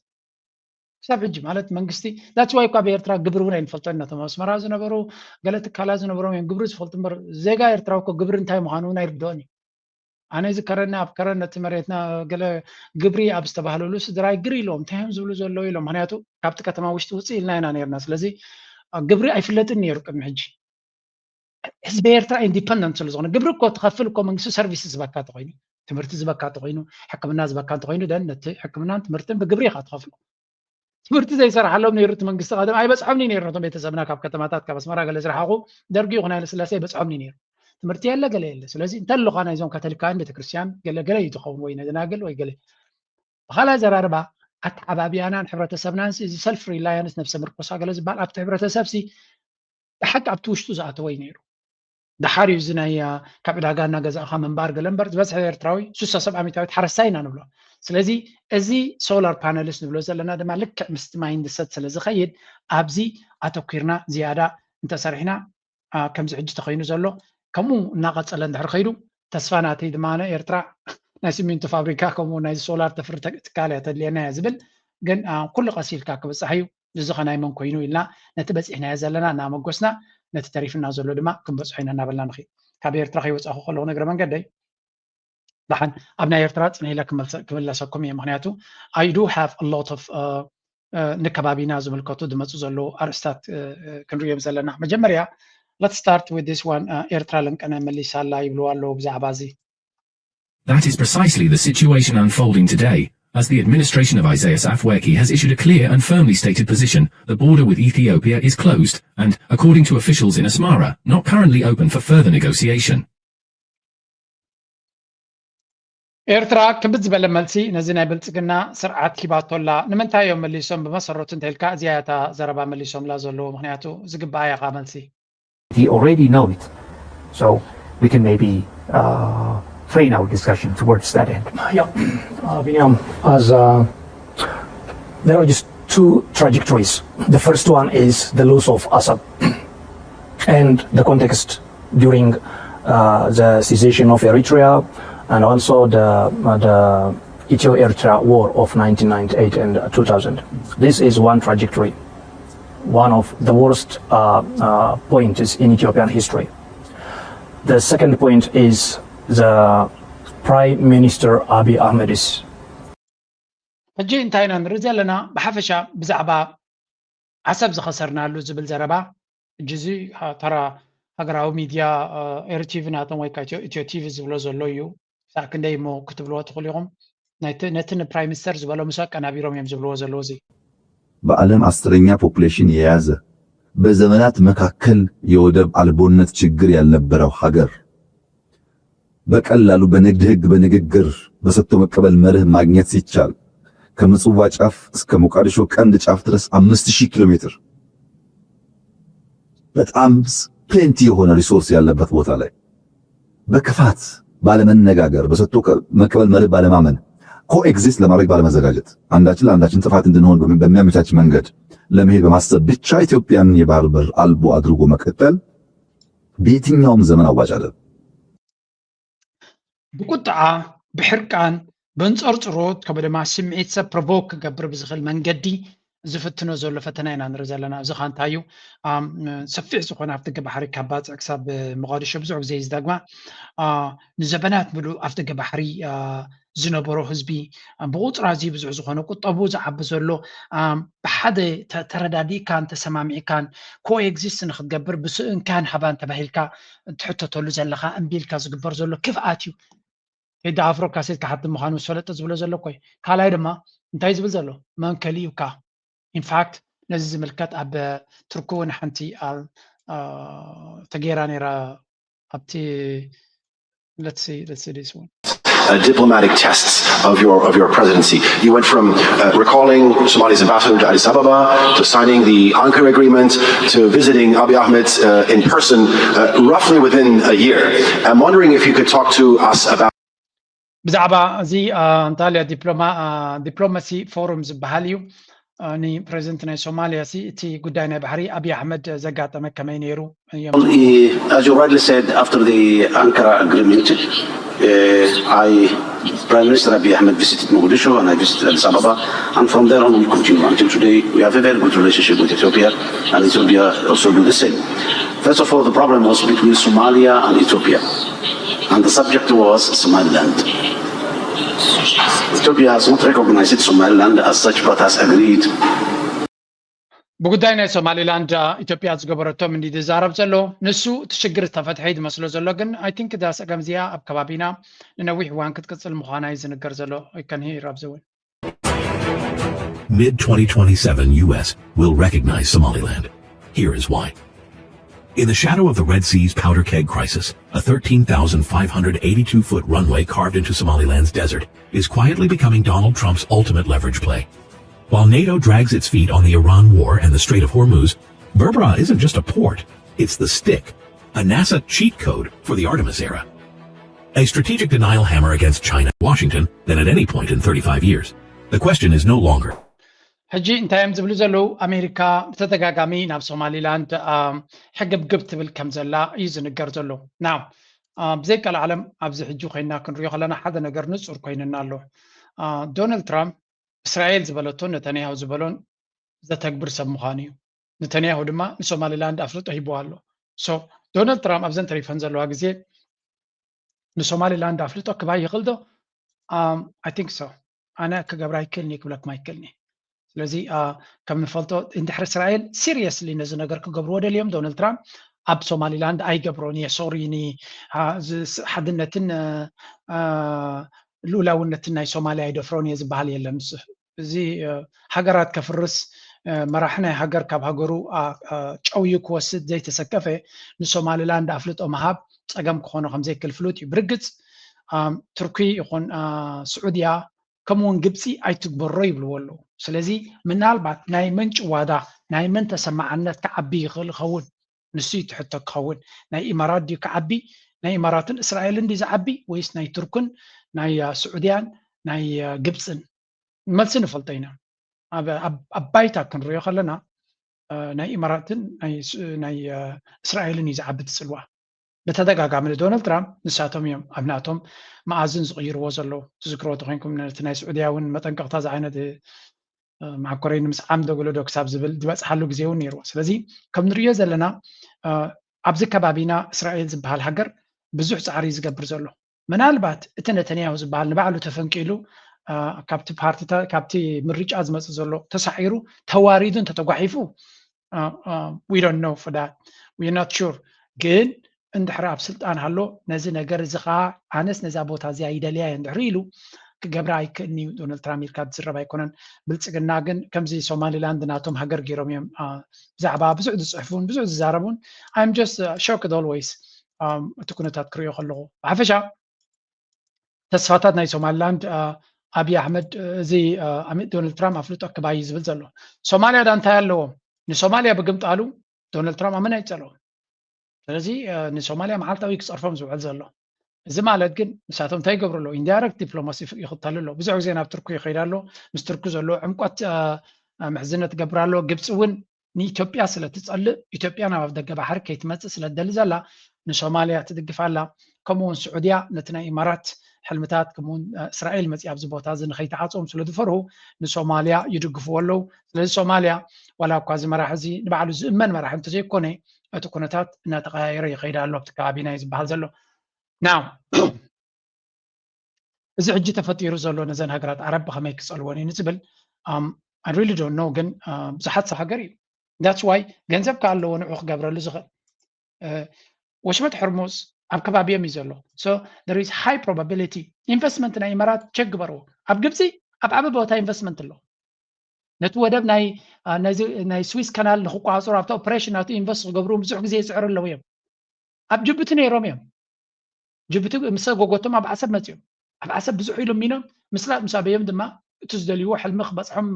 ክሳብ ሕጂ ማለት መንግስቲ that's why እኳ ብኤርትራ ግብሪ እውን ኣይንፈልጦ ኢና እቶም ኣስመራ ዝነበሩ ገለ ትካላት ዝነበሮም እዮም ግብሪ ዝፈልጡ እምበር ዜጋ ኤርትራ እኮ ግብሪ እንታይ ምዃኑ እውን ኣይርድኦን እዩ ኣነ እዚ ከረና ኣብ ከረን ነቲ መሬትና ገለ ግብሪ ኣብ ዝተባህለሉ ስድራይ ግሪ ኢሎም እንታይ እዮም ዝብሉ ዘለዉ ኢሎም ምክንያቱ ካብቲ ከተማ ውሽጢ ውፅእ ኢልና ኢና ነርና ስለዚ ግብሪ ኣይፍለጥን ነይሩ ቅድሚ ሕጂ ህዝቢ ኤርትራ ኢንዲፐንደንት ስለ ዝኾነ ግብሪ እኮ ትኸፍል እኮ መንግስቲ ሰርቪስ ዝበካ ተኮይኑ ትምህርቲ ዝበካ ተኮይኑ ሕክምና ዝበካ እንተኮይኑ ደን ነቲ ሕክምናን ትምህርትን ብግብሪ ኢካ ትኸፍሎ ትምህርቲ ዘይሰርሓሎም ነይሩ እቲ መንግስቲ ቀደም ኣይበፅሖምኒ ነይሩ ነቶም ቤተሰብና ካብ ከተማታት ካብ ኣስመራ ገለ ዝረሓቁ ደርጊ ይኹን ሃይለስላሴ ኣይበፅሖምኒ ነይሩ ትምህርቲ የለ ገለ የለ ስለዚ እንተለኻ ናይዞም ካቶሊካውያን ቤተክርስትያን ገለ ገለ እዩ ዝኸውን ወይ ነደናግል ወይ ገለ ብኻልእ ኣዘራርባ ኣተዓባብያናን ሕብረተሰብናን እዚ ሰልፍ ሪላያንስ ነብሰ ምርኮሳ ገለ ዝበሃል ኣብቲ ሕብረተሰብ ሲ ብሓቂ ኣብቲ ውሽጡ ዝኣተወ እዩ ነይሩ ድሓር እዩ እዚ ናይ ካብ ዕዳጋ እናገዛእኻ ምንባር ገለ እምበር ዝበዝሐ ኤርትራዊ ሱሳ ሰብ ዓሚታዊት ሓረስታይ ኢና ንብሎ ስለዚ እዚ ሶላር ፓነልስ ንብሎ ዘለና ድማ ልክዕ ምስቲ ማይንድሰት ስለ ዝኸይድ ኣብዚ ኣተኪርና ዝያዳ እንተሰሪሕና ከምዚ ሕጂ ተኸይኑ ዘሎ ከምኡ እናቐፀለ እንድሕር ከይዱ፣ ተስፋ ናተይ ድማ ኤርትራ ናይ ሲሚንቶ ፋብሪካ ከምኡ ናይ ሶላር ተፍሪ ትካል እያ ተድልየና እያ ዝብል። ግን ኩሉ ቀስ ኢልካ ክብፃሕ እዩ። እዚ ኸ ናይ መን ኮይኑ ኢልና ነቲ በፂሕናዮ ዘለና እናመጎስና፣ ነቲ ተሪፍና ዘሎ ድማ ክንበፅሖ ኢና እናበልና ንኽእል። ካብ ኤርትራ ከይወፃኹ ከለኹ፣ እግረ መንገደይ ደሓን ኣብ ናይ ኤርትራ ፅንሕ ኢለ ክምለሰኩም እየ። ምክንያቱ I do have a lot of ንከባቢና ዝምልከቱ ዝመፁ ዘለዉ ኣርእስታት ክንሪኦም ዘለና። መጀመርያ let's start with this one. ኤርትራ ለንቀነ መሊሳ ኣላ ይብልዋ ኣለዉ ብዛዕባ እዚ። That is precisely the situation unfolding today, as the administration of Isaias Afwerki has issued a clear and firmly stated position: the border with Ethiopia is closed and, according to officials in Asmara, not currently open for further negotiation. ኤርትራ ክብድ ዝበለ መልሲ ነዚ ናይ ብልጽግና ስርዓት ሂባቶ ኣላ። ንምንታይ እዮም መሊሶም? ብመሰረቱ እንተኢልካ እዚኣ እያ እታ ዘረባ መሊሶምላ ዘለዉ፣ ምክንያቱ ዝግብኣ እያ ኻ መልሲ። He already know it. So we can maybe uh, train our discussion towards that end. Yeah, uh, Binyam, as uh, there are just two trajectories. The first one is the loss of Assad and the context during uh, the cessation of Eritrea and also the, uh, the Ethiopia-Eritrea war of nineteen ninety-eight and two thousand. This is one trajectory, one of the worst uh, uh, points in Ethiopian history. The second point is the Prime Minister Abiy Ahmed's ሕጂ እንታይ ኢና ንርኢ ዘለና? ብሓፈሻ ብዛዕባ ዓሰብ ዝኸሰርናሉ ዝብል ዘረባ፣ ሕጂ እዚ ተራ ሃገራዊ ሚድያ ኤሪ ቲቪ ናቶም ወይ ከዓ ኢትዮ ቲቪ ዝብሎ ዘሎ እዩ። ክሳዕ ክንደይ እሞ ክትብልዎ ትኽእሉ ኢኹም? ነቲ ንፕራይም ሚኒስተር ዝበሎ ምስ ኣቀናቢሮም እዮም ዝብልዎ ዘለዉ። እዚ በዓለም አስረኛ ፖፑሌሽን የያዘ፣ በዘመናት መካከል የወደብ አልቦነት ችግር ያልነበረው ሀገር በቀላሉ በንግድ ህግ በንግግር በሰጥቶ መቀበል መርህ ማግኘት ሲቻል ከምጽዋ ጫፍ እስከ ሞቃዲሾ ቀንድ ጫፍ ድረስ አምስት ሺህ ኪሎ ሜትር በጣም ፕሌንቲ የሆነ ሪሶርስ ያለበት ቦታ ላይ በክፋት ባለመነጋገር በሰጥቶ መቀበል መርህ ባለማመን ኮኤግዚስት ለማድረግ ባለመዘጋጀት አንዳችን ለአንዳችን ጥፋት እንድንሆን በሚያመቻች መንገድ ለመሄድ በማሰብ ብቻ ኢትዮጵያን የባህር በር አልቦ አድርጎ መቀጠል በየትኛውም ዘመን አዋጭ አይደለም። ብቁጥዓ ብሕርቃን ብንፀርፅሮት ከምኡ ድማ ስምዒት ሰብ ፕሮቮክ ክገብር ብዝኽእል መንገዲ ዝፍትኖ ዘሎ ፈተና ኢና ንርኢ ዘለና። እዚ ኸ እንታይ እዩ? ሰፊሕ ዝኾነ ኣፍደገ ባሕሪ ካብ ባፅዕ ክሳብ መቓዲሾ ብዙሕ ግዜ እዩ ዝደግማ። ንዘበናት ምሉእ ኣፍደገ ባሕሪ ዝነበሮ ህዝቢ ብቁፅሪ ኣዝዩ ብዙሕ ዝኾነ ቁጠቡ ዝዓቢ ዘሎ ብሓደ ተረዳዲእካን ተሰማሚዕካን ኮኤግዚስት ንክትገብር ብስእንካን ሃባን ተባሂልካ ትሕተተሉ ዘለካ እምቢ ኢልካ ዝግበር ዘሎ ክፍኣት እዩ። ቴዲ ኣፍሮ ካሴት ክሓትም ምዃኑ ምስ ፈለጠ ዝብሎ ዘሎ እኮ እዩ። ካልኣይ ድማ እንታይ ዝብል ዘሎ መንከሊ እዩካ። ኢንፋክት ነዚ ዝምልከት ኣብ ቱርኪ እውን ሓንቲ ተገይራ ነይራ ኣብቲ let's see, let's see this one. Uh, diplomatic tests of your of your presidency. You went from uh, recalling Somalia's ambassador to Addis Ababa to signing the Ankara agreement to visiting Abiy Ahmed uh, in person uh, roughly within a year. I'm wondering if you could talk to us about. ብዛዕባ እዚ እንታልያ ዲፕሎማሲ ፎሩም ዝበሃል እዩ። ንፕሬዚደንት ናይ ሶማልያ ሲ እቲ ጉዳይ ናይ ባሕሪ ኣብይ ኣሕመድ ዘጋጠመ ከመይ ነይሩ እዮም? As you rightly said, after the Ankara agreement, uh, I, Prime Minister Abiy Ahmed visited Mogadishu and I visited Addis Ababa, and from there on we continue until today. We have a very good relationship with Ethiopia, and Ethiopia also do the same. First of all, the problem was between Somalia and Ethiopia, and the subject was Somaliland. Ethiopia has not recognized Somaliland as such, but has agreed ብጉዳይ ናይ ሶማሊላንድ ኢትዮጵያ ዝገበረቶ ምንዲ ዝዛረብ ዘሎ ንሱ እቲ ሽግር ዝተፈትሐ እዩ ዝመስሎ ዘሎ። ግን I think እዛ ፀገም እዚኣ ኣብ ከባቢና ንነዊሕ እዋን ክትቅፅል ምዃና እዩ ዝንገር ዘሎ። I can hear ኣብዘወን Mid twenty twenty-seven U S will recognize Somaliland. Here is why. In the shadow of the Red Sea's powder keg crisis, a thirteen thousand five hundred eighty-two foot runway carved into Somaliland's desert is quietly becoming Donald Trump's ultimate leverage play. While NATO drags its feet on the Iran war and the Strait of Hormuz, Berbera isn't just a port, it's the stick, a NASA cheat code for the Artemis era. A strategic denial hammer against China, Washington, than at any point in thirty-five years. The question is no longer ሕጂ እንታይ እዮም ዝብሉ ዘለዉ? ኣሜሪካ ብተደጋጋሚ ናብ ሶማሊላንድ ሕግብግብ ትብል ከም ዘላ እዩ ዝንገር ዘሎ። ና ብዘይቀልዓለም ኣብዚ ሕጂ ኮይና ክንሪኦ ከለና ሓደ ነገር ንፁር ኮይንና ኣሎ። ዶናልድ ትራምፕ እስራኤል ዝበለቶን ነተንያሁ ዝበሎን ዘተግብር ሰብ ምዃኑ እዩ። ነተንያሁ ድማ ንሶማሊላንድ ኣፍልጦ ሂብዋ ኣሎ። ሶ ዶናልድ ትራምፕ ኣብዘን ተሪፈን ዘለዋ ግዜ ንሶማሊላንድ ኣፍልጦ ክባ ይኽእል ዶ? I think so። ኣነ ክገብራ ይክእልኒ ክብለኩም ኣይክእልኒ። ስለዚ ከም ንፈልጦ እንድሕር እስራኤል ሲሪየስሊ ነዚ ነገር ክገብርዎ ደልዮም ዶናልድ ትራምፕ ኣብ ሶማሊላንድ ኣይገብሮን እየ ሶሪ፣ ሓድነትን ልኡላውነትን ናይ ሶማሊያ ኣይደፍሮን እየ ዝበሃል የለን። እዚ ሃገራት ከፍርስ መራሒ ናይ ሃገር ካብ ሃገሩ ጨውዩ ክወስድ ዘይተሰከፈ ንሶማሊላንድ ኣፍልጦ ምሃብ ፀገም ክኾኖ ከምዘይክእል ፍሉጥ እዩ። ብርግፅ ቱርኪ ይኹን ስዑድያ ከምኡውን ግብፂ ኣይትግበሮ ይብልዎ ኣለዉ። ስለዚ ምናልባት ናይ መን ጭዋዳ ናይ መን ተሰማዓነት ክዓቢ ይኽእል ይኸውን? ንሱ እዩ ትሕቶ ክኸውን። ናይ ኢማራት ድዩ ክዓቢ? ናይ ኢማራትን እስራኤልን ድዩ ዝዓቢ ወይስ ናይ ቱርክን ናይ ስዑድያን ናይ ግብፅን? መልሲ ንፈልጦ ኢና። ኣብ ባይታ ክንሪኦ ከለና ናይ ኢማራትን ናይ እስራኤልን እዩ ዝዓቢ ትፅልዋ። ብተደጋጋሚ ንዶናልድ ትራምፕ ንሳቶም እዮም ኣብ ናቶም መኣዝን ዝቕይርዎ ዘለዉ። ትዝክርዎ ተኮይንኩም ነቲ ናይ ስዑድያ እውን መጠንቀቕታ ዝዓይነት ማዕኮረይ ንምስዓም ደገሎ ዶ ክሳብ ዝብል ዝበፅሓሉ ግዜ እውን ነይርዎ። ስለዚ ከም ንሪኦ ዘለና ኣብዚ ከባቢና እስራኤል ዝበሃል ሃገር ብዙሕ ፃዕሪ እዩ ዝገብር ዘሎ። ምናልባት እቲ ነተንያሁ ዝበሃል ንባዕሉ ተፈንቂሉ ካብቲ ፓርቲታት ካብቲ ምርጫ ዝመፅእ ዘሎ ተሳዒሩ ተዋሪዱ እንተተጓሒፉ we don't know for that, we're not sure። ግን እንድሕር ኣብ ስልጣን ሃሎ ነዚ ነገር እዚ ከዓ ኣነስ ነዛ ቦታ እዚኣ ይደልያ እየ እንድሕር ኢሉ ክገብራ ኣይክእልን እዩ። ዶናልድ ትራምፕ ኢልካ ዝዝረብ ኣይኮነን። ብልፅግና ግን ከምዚ ሶማሊላንድ ናቶም ሃገር ገይሮም እዮም ብዛዕባ ብዙሕ ዝፅሕፉን ብዙሕ ዝዛረቡን። I'm just shocked always እቲ ኩነታት ክሪኦ ከለኹ። ብሓፈሻ ተስፋታት ናይ ሶማሊላንድ ኣብይ ኣሕመድ እዚ ዶናልድ ትራምፕ ኣፍልጦ ክባ እዩ ዝብል ዘሎ። ሶማሊያ ዳ እንታይ ኣለዎም? ንሶማሊያ ብግምጣሉ ዶናልድ ትራምፕ ኣመና ይፀልኦም። ስለዚ ንሶማሊያ መዓልታዊ ክፀርፎም ዝውዕል ዘሎ። እዚ ማለት ግን ንሳቶም እንታይ ይገብሩ ኣለዉ? ኢንዳይረክት ዲፕሎማሲ ይኽተሉ ኣለዉ። ብዙሕ ግዜ ናብ ቱርኪ ይኸይድ ኣሎ። ምስ ቱርኪ ዘለዎ ዕምቆት ምሕዝነት ትገብር ኣሎ። ግብፂ እውን ንኢትዮጵያ ስለ ትፀልእ ኢትዮጵያ ናብ ኣፍደገ ባሕሪ ከይትመፅእ ስለ ትደሊ ዘላ ንሶማሊያ ትድግፍ ኣላ። ከምኡ እውን ስዑድያ ነቲ ናይ ኢማራት ሕልምታት ከምኡውን እስራኤል መፂኣ ኣብዚ ቦታ እዚ ንኸይትዓፅዎም ስለ ዝፈርሁ ንሶማሊያ ይድግፍዎ ኣለዉ። ስለዚ ሶማሊያ ዋላ እኳ እዚ መራሒ እዚ ንባዕሉ ዝእመን መራሒ እንተዘይኮነ እቲ ኩነታት እናተቀያየረ ይኸይድ ኣሎ ኣብቲ ከባቢና እዩ ዝበሃል ዘሎ። ናው እዚ ሕጂ ተፈጢሩ ዘሎ ነዘን ሃገራት ዓረብ ብኸመይ ክፀልወን እዩ ንዝብል I really don't know። ግን ብዙሓት ሰብ ሃገር እዩ that's why ገንዘብ ከኣለዎ ንዑ ክገብረሉ ዝኽእል ወሽመጥ ሕርሙዝ ኣብ ከባቢኦም እዩ ዘሎ። So there is high probability ኢንቨስትመንት ናይ ኢማራት ቸክ ግበርዎ። ኣብ ግብፂ ኣብ ዓበ ቦታ ኢንቨስትመንት ኣሎ። ነቲ ወደብ ናይ ናይ ስዊስ ካናል ንክቋፅሩ ኣብቲ ኦፕሬሽን ናቱ ኢንቨስት ክገብሩ ብዙሕ ግዜ ይፅዕሩ ኣለዉ እዮም። ኣብ ጅቡቲ ነይሮም እዮም። ጅቡቲ ምስ ጎጎቶም ኣብ ዓሰብ መፅኦም ኣብ ዓሰብ ብዙሕ ኢሎም ሚኖም ምስላ ምስ ኣበዮም ድማ እቲ ዝደልይዎ ሕልሚ ክበፅሖም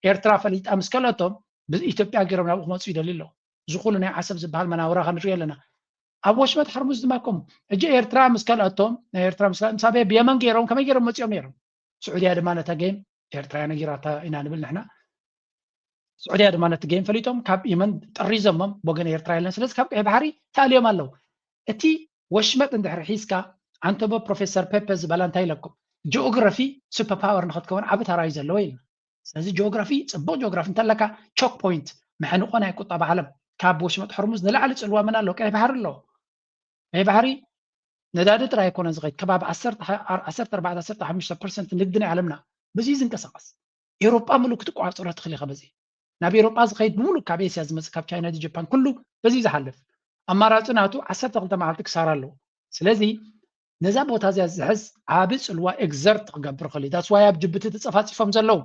ኤርትራ ፈሊጣ ምስ ከልኦቶም ብኢትዮጵያ ገይሮም ናብኡ ክመፁ ይደልዩ ኣለዉ። እዚ ኩሉ ናይ ዓሰብ ዝበሃል መናውራ ክንርኢ ኣለና። ኣብ ወሽመጥ ሕርሙዝ ድማ ከምኡ ሕጂ ኤርትራ ምስ ከልኦቶም ናይ ኤርትራ ምስ ምስ ኣበየ ብየመን ገይሮም ከመይ ገይሮም መፂኦም ነይሮም። ስዑድያ ድማ ነታ ጌም ኤርትራ ነጊራታ ኢና ንብል ንሕና። ስዑድያ ድማ ነቲ ጌም ፈሊጦም ካብ የመን ጠሪዞሞም ብወገን ኤርትራ የለን። ስለዚ ካብ ቀይ ባሕሪ ተኣልዮም ኣለዉ። እቲ ወሽመጥ እንድሕር ሒዝካ ኣንተሞ ፕሮፌሰር ፔፐ ዝበላ እንታይ ኢለኩም ጂኦግራፊ ሱፐር ፓወር ንክትከውን ዓቢ ታራ እዩ ዘለዎ ኢልና። ስለዚ ጂኦግራፊ ፅቡቅ ጂኦግራፊ እንተለካ ቾክ ፖይንት መሕንቆ ናይ ቁጠባ ዓለም ካብ ወሽመጥ ሕርሙዝ ንላዕሊ ፅልዋ መን ኣለዎ? ቀይ ባሕሪ ኣለዎ። ቀይ ባሕሪ ነዳዲ ጥራይ ኣይኮነን ዝኸይድ ከባቢ ዓሰርተ ኣርባዕተ ዓሰርተ ሓሙሽተ ፐርሰንት ንግዲ ናይ ዓለምና በዚ ዝንቀሳቀስ ኤውሮጳ ምሉእ ክትቋፀሮ ትኽእል ኢኻ በዚ ናብ ኤውሮጳ ዝኸይድ ብምሉእ ካብ ኤስያ ዝመፅእ ካብ ቻይና ጃፓን ኩሉ በዚ ዝሓልፍ ኣማራፂ ናቱ ዓሰርተ ክልተ መዓልቲ ክሳራ ኣለዎ። ስለዚ ነዛ ቦታ እዚኣ ዝሕዝ ዓቢ ፅልዋ ኤግዘርት ክገብር ይኽእል እዩ that's why ኣብ ጅቡቲ ተፀፋፂፎም ዘለዉ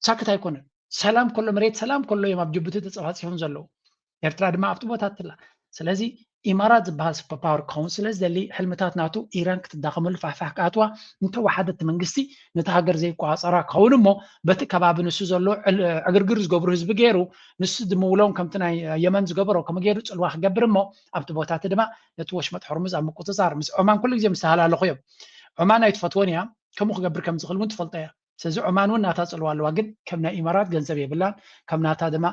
ሳክት ኣይኮነን። ሰላም ከሎ መሬት ሰላም ከሎ እዮም ኣብ ጅቡቲ ተፀፋፂፎም ዘለዉ። ኤርትራ ድማ ኣብቲ ቦታ ትላ ስለዚ ኢማራት ዝበሃል ሱፐር ፓወር ክኸውን ስለ ዝደሊ ሕልምታት ናቱ ኢራን ክትዳኸመሉ ፋሕፋሕ ክኣትዋ እንተወሓደ እቲ መንግስቲ ነቲ ሃገር ዘይቋፀራ ክኸውን እሞ በቲ ከባቢ ንሱ ዘሎ ዕግርግር ዝገብሩ ህዝቢ ገይሩ ንሱ ድምውሎም ከምቲ ናይ የመን ዝገበሮ ከም ገይሩ ፅልዋ ክገብር እሞ ኣብቲ ቦታ እቲ ድማ ነቲ ወሽመጥ ሕርሙዝ ኣብ ምቁፅፃር ምስ ዖማን ኩሉ ግዜ ምስተሃላለኹ እዮም። ዖማን ኣይትፈትዎን እያ ከምኡ ክገብር ከም ዝኽእል እውን ትፈልጦ እያ። ስለዚ ዖማን እውን ናታ ጽልዋ ኣለዋ፣ ግን ከም ናይ ኢማራት ገንዘብ የብላን፣ ከም ናታ ድማ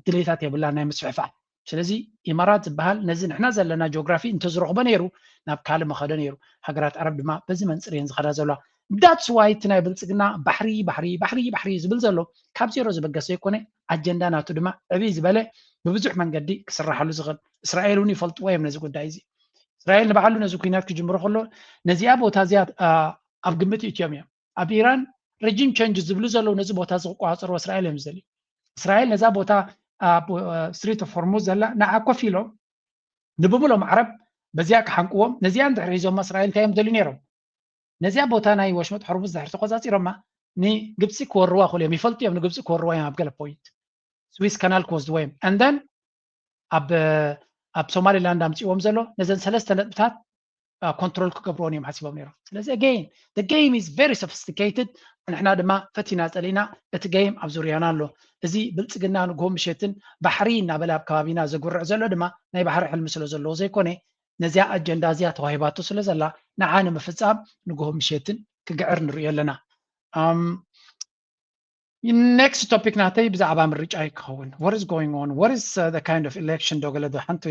ድሌታት የብላን ናይ ምስፍሕፋሕ። ስለዚ ኢማራት ዝበሃል ነዚ ንሕና ዘለና ጂኦግራፊ እንተዝረኽቦ ነይሩ ናብ ካልእ መኸደ ነይሩ። ሃገራት ዓረብ ድማ በዚ መንፅር እየን ዝኸዳ ዘለዋ። That's why እቲ ናይ ብልፅግና ባሕሪ ባሕሪ ባሕሪ ባሕሪ ዝብል ዘሎ ካብ ዜሮ ዝበገስ ዘይኮነ፣ ኣጀንዳ ናቱ ድማ ዕብይ ዝበለ፣ ብብዙሕ መንገዲ ክስራሓሉ ዝኽእል። እስራኤል እውን ይፈልጥዎ እዮም ነዚ ጉዳይ እዚ። እስራኤል ንባዕሉ ነዚ ኩናት ክጅምሮ ከሎ ነዚኣ ቦታ እዚኣ ኣብ ግምት ይእትዮም እዮም። ኣብ ኢራን regime change ዝብሉ ዘለዉ ነዚ ቦታ እዚ ክቆፃፀርዎ እስራኤል እዮም ዝደልዩ። እስራኤል ነዛ ቦታ ኣብ Strait of Hormuz ዘላ ንዓ ኮፍ ኢሎም ንብምሎም ዓረብ በዚኣ ክሓንቅዎም፣ ነዚኣ እንድሕር ሒዞማ እስራኤል እንታይ እዮም ዝደልዩ ነይሮም? ነዚኣ ቦታ ናይ ወሽመጥ ሆርሙዝ ድሕር ተቆፃፂሮማ ንግብፂ ክወርዋ ክእሉ እዮም። ይፈልጡ እዮም ንግብፂ ክወርዋ እዮም ኣብ ገለ point። Suez Canal ክወስድዎ እዮም። And then ኣብ ኣብ ሶማሊላንድ ኣምፅዎም ዘሎ ነዘን ሰለስተ ነጥብታት ኮንትሮል ክገብርዎን እዮም ሓሲቦም ነይሮም። ስለዚ again the game is very sophisticated። ንሕና ድማ ፈቲና ፀሊእና እቲ game ኣብ ዙርያና ኣሎ። እዚ ብልፅግና ንግሆ ምሸትን ባሕሪ እናበለ ኣብ ከባቢና ዘጉርዕ ዘሎ ድማ ናይ ባሕሪ ሕልሚ ስለ ዘለዎ ዘይኮነ፣ ነዚኣ ኣጀንዳ እዚኣ ተዋሂባቶ ስለ ዘላ ንዓ ንምፍፃም ንግሆ ምሸትን ክግዕር ንሪኦ ኣለና። Next topic ናተይ ብዛዕባ ምርጫ እዩ ክኸውን። What is going on? What is the kind of election? ዶ ገለ ሓንቲ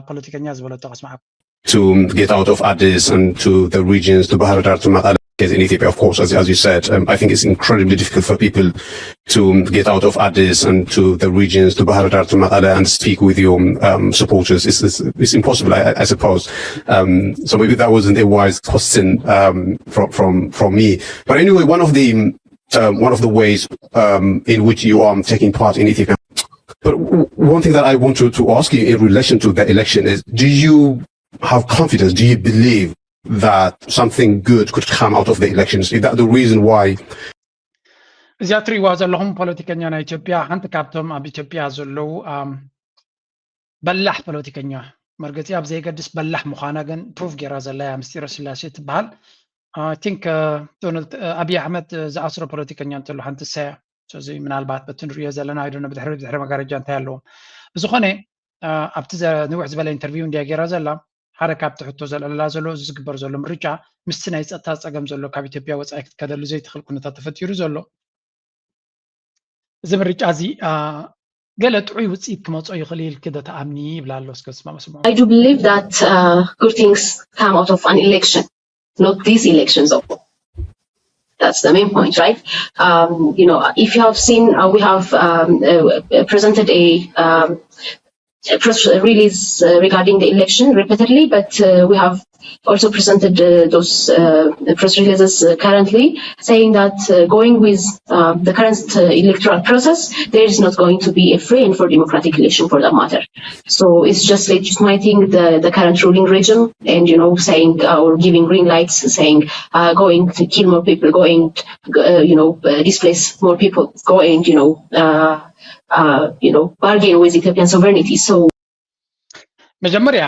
ፖለቲከኛ ዝበለቶ ከስማዓኩም። To get out of Addis and to the regions, to Bahar Dar, to Mekelle, in Ethiopia, of course, as, as you said. Um, I think it's incredibly difficult for people to get out of Addis and to the regions, to Bahar Dar, to Mekelle, and speak with your um, supporters. It's, it's, it's impossible, I, I suppose. Um, so maybe that wasn't a wise question um, from, from, from me. But anyway, one of the um, one of the ways um, in which you are taking part in Ethiopia. But one thing that I want to, to ask you in relation to the election is, do you have confidence? Do you believe that something good could come out of the elections? Is that the reason why? እዚኣ ትሪእዋ ዘለኹም ፖለቲከኛ ናይ ኢትዮጵያ ሓንቲ ካብቶም ኣብ ኢትዮጵያ ዘለዉ በላሕ ፖለቲከኛ፣ መርገፂኣ ብዘየገድስ በላሕ ምዃና ግን ፕሩፍ ገይራ ዘላ እያ። ምስጢረ ስላሴ ትበሃል። I think ዶናልድ ኣብይ ኣሕመድ ዝኣስሮ ፖለቲከኛ እንተሎ ሓንቲ እሳ እያ። ስለዚ ምናልባት በቲ ንሪኦ ዘለና ኣይዶነ ብድሕሪ ብድሕሪ መጋረጃ እንታይ ኣለዎም። ብዝኾነ ኣብቲ ንውሕ ዝበለ ኢንተርቪው እንድያ ገይራ ዘላ። ሓደ ካብቲ ሕቶ ዘልዕለላ ዘሎ እዚ ዝግበር ዘሎ ምርጫ ምስቲ ናይ ፀጥታ ፀገም ዘሎ ካብ ኢትዮጵያ ወፃኢ ክትከደሉ ዘይትኽእል ኩነታት ተፈጢሩ ዘሎ እዚ ምርጫ እዚ ገለ ጥዑይ ውፅኢት ክመፆ ይኽእል ኢልኪ ዶ ትኣምኒ ይብላ ኣሎ። እስከ ስማዕ ስምዑ። I do believe that uh, good things come out of an election, not these elections though. That's the main point, right? Um, you know, if you have seen, uh, we have um, uh, presented a um, press release uh, regarding the election repeatedly, but uh, we have also presented uh, those uh, press releases uh, currently saying that uh, going with uh, the current uh, electoral process, there is not going to be a free and fair democratic election for that matter. So it's just legitimating the, the current ruling regime and, you know, saying uh, or giving green lights, saying uh, going to kill more people, going to, uh, you know, uh, displace more people, going, you know, uh, uh, you know, bargain with Ethiopian sovereignty. So መጀመርያ